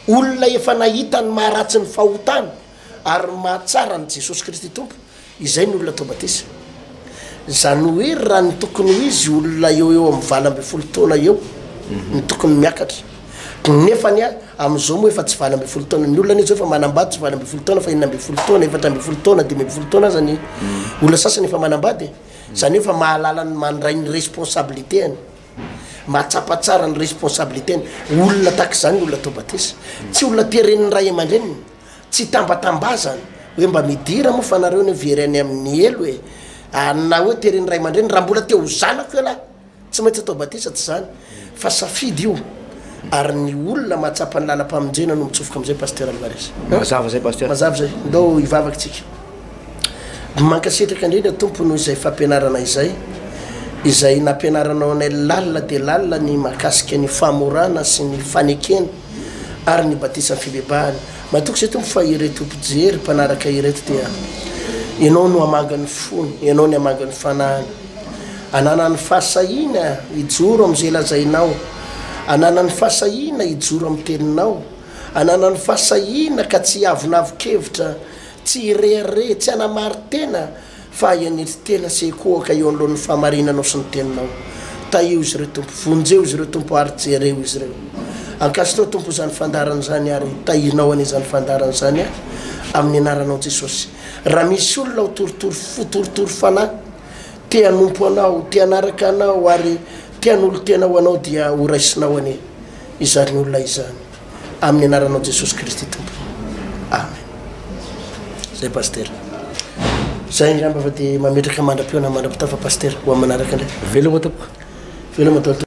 Olona efa nahita ny maharatsy ny fahotana ary ny mahatsara an'i Jesosy Kristy Tompo, izay ny olona atao batisa. Izany hoe raha ny tokony ho izy olona eo eo amin'ny 18 taona eo no tokony miakatra. Nefa anie amin'izao moa efa tsy 18 taona, ny olona anie izao efa manambady tsy 18 taona fa 16 taona, 14 taona, 15 taona aza ny olona sasany efa manambady e. Izany hoe efa mahalala ny mandray ny responsabilité-ny. Mahatsapa tsara ny responsabilité-ny. Olona tahaka izany ny olona atao batisa. Tsy olona teren'ny ray aman-dreniny, tsy tambatambazana hoe mba midira moa fa nareo anie very any amin'ny helo e. Na hoe teren'ny ray aman-dreniny, raha mbola te ho zanako ialahy, tsy maintsy atao batisa, tsy izany. Fa safidy io. Ary ny olona mahatsapa ny lalam-pamonjena no mitsofoka amin'izay Pasteur Alvarez. Mazava izay Pasteur. Mazava izay. Ndao hivavaka isika. Mankasitraka indrindra Tompo noho izay fampianarana izay, izay nampianaranao anay lalina dia lalina ny mahakasika ny famorana sy ny fanekena ary ny batisan'ny fibebahana. Matoky izay Tompo fa ireto mpijery mpanaraka ireto dia Ianao no hamanga ny fony, Ianao ny hamanga ny fanahiny. Ananany fahasahiana hijoro amin'izay lazainao, ananany fahasahiana hijoro amin'ny teninao, ananany fahasahiana ka tsy hiavonavon-kevitra Tsy hirehareha, tsy hanamari-tena, fa hanetry tena sy hikohaka eo anoloan'ny fahamarinanao sy ny Teninao. Tahio izy ireo, Tompo. Vonjeo izy ireo, Tompo, ary jereo izy ireo. Ankasitraho, Tompo, izany fandaharana izany, ary tahinao anie izany fandaharana izany, amin'ny Anaranao Jesosy. Raha misy olona ho torotoro fo, torotoro fanahy, te hanompo Anao, te hanaraka Anao, ary te hanolo-tena ho Anao, dia horaisinao anie izany olona izany. Amin'ny anaranao Jesosy Kristy Tompo. Amen. Zay Pasteur. Zay angamba fa dia mametraka mandra-pihaona mandra-pitafa Pasteur ho amin'ny manaraka indray. Veloma tompoko. Veloma daholo.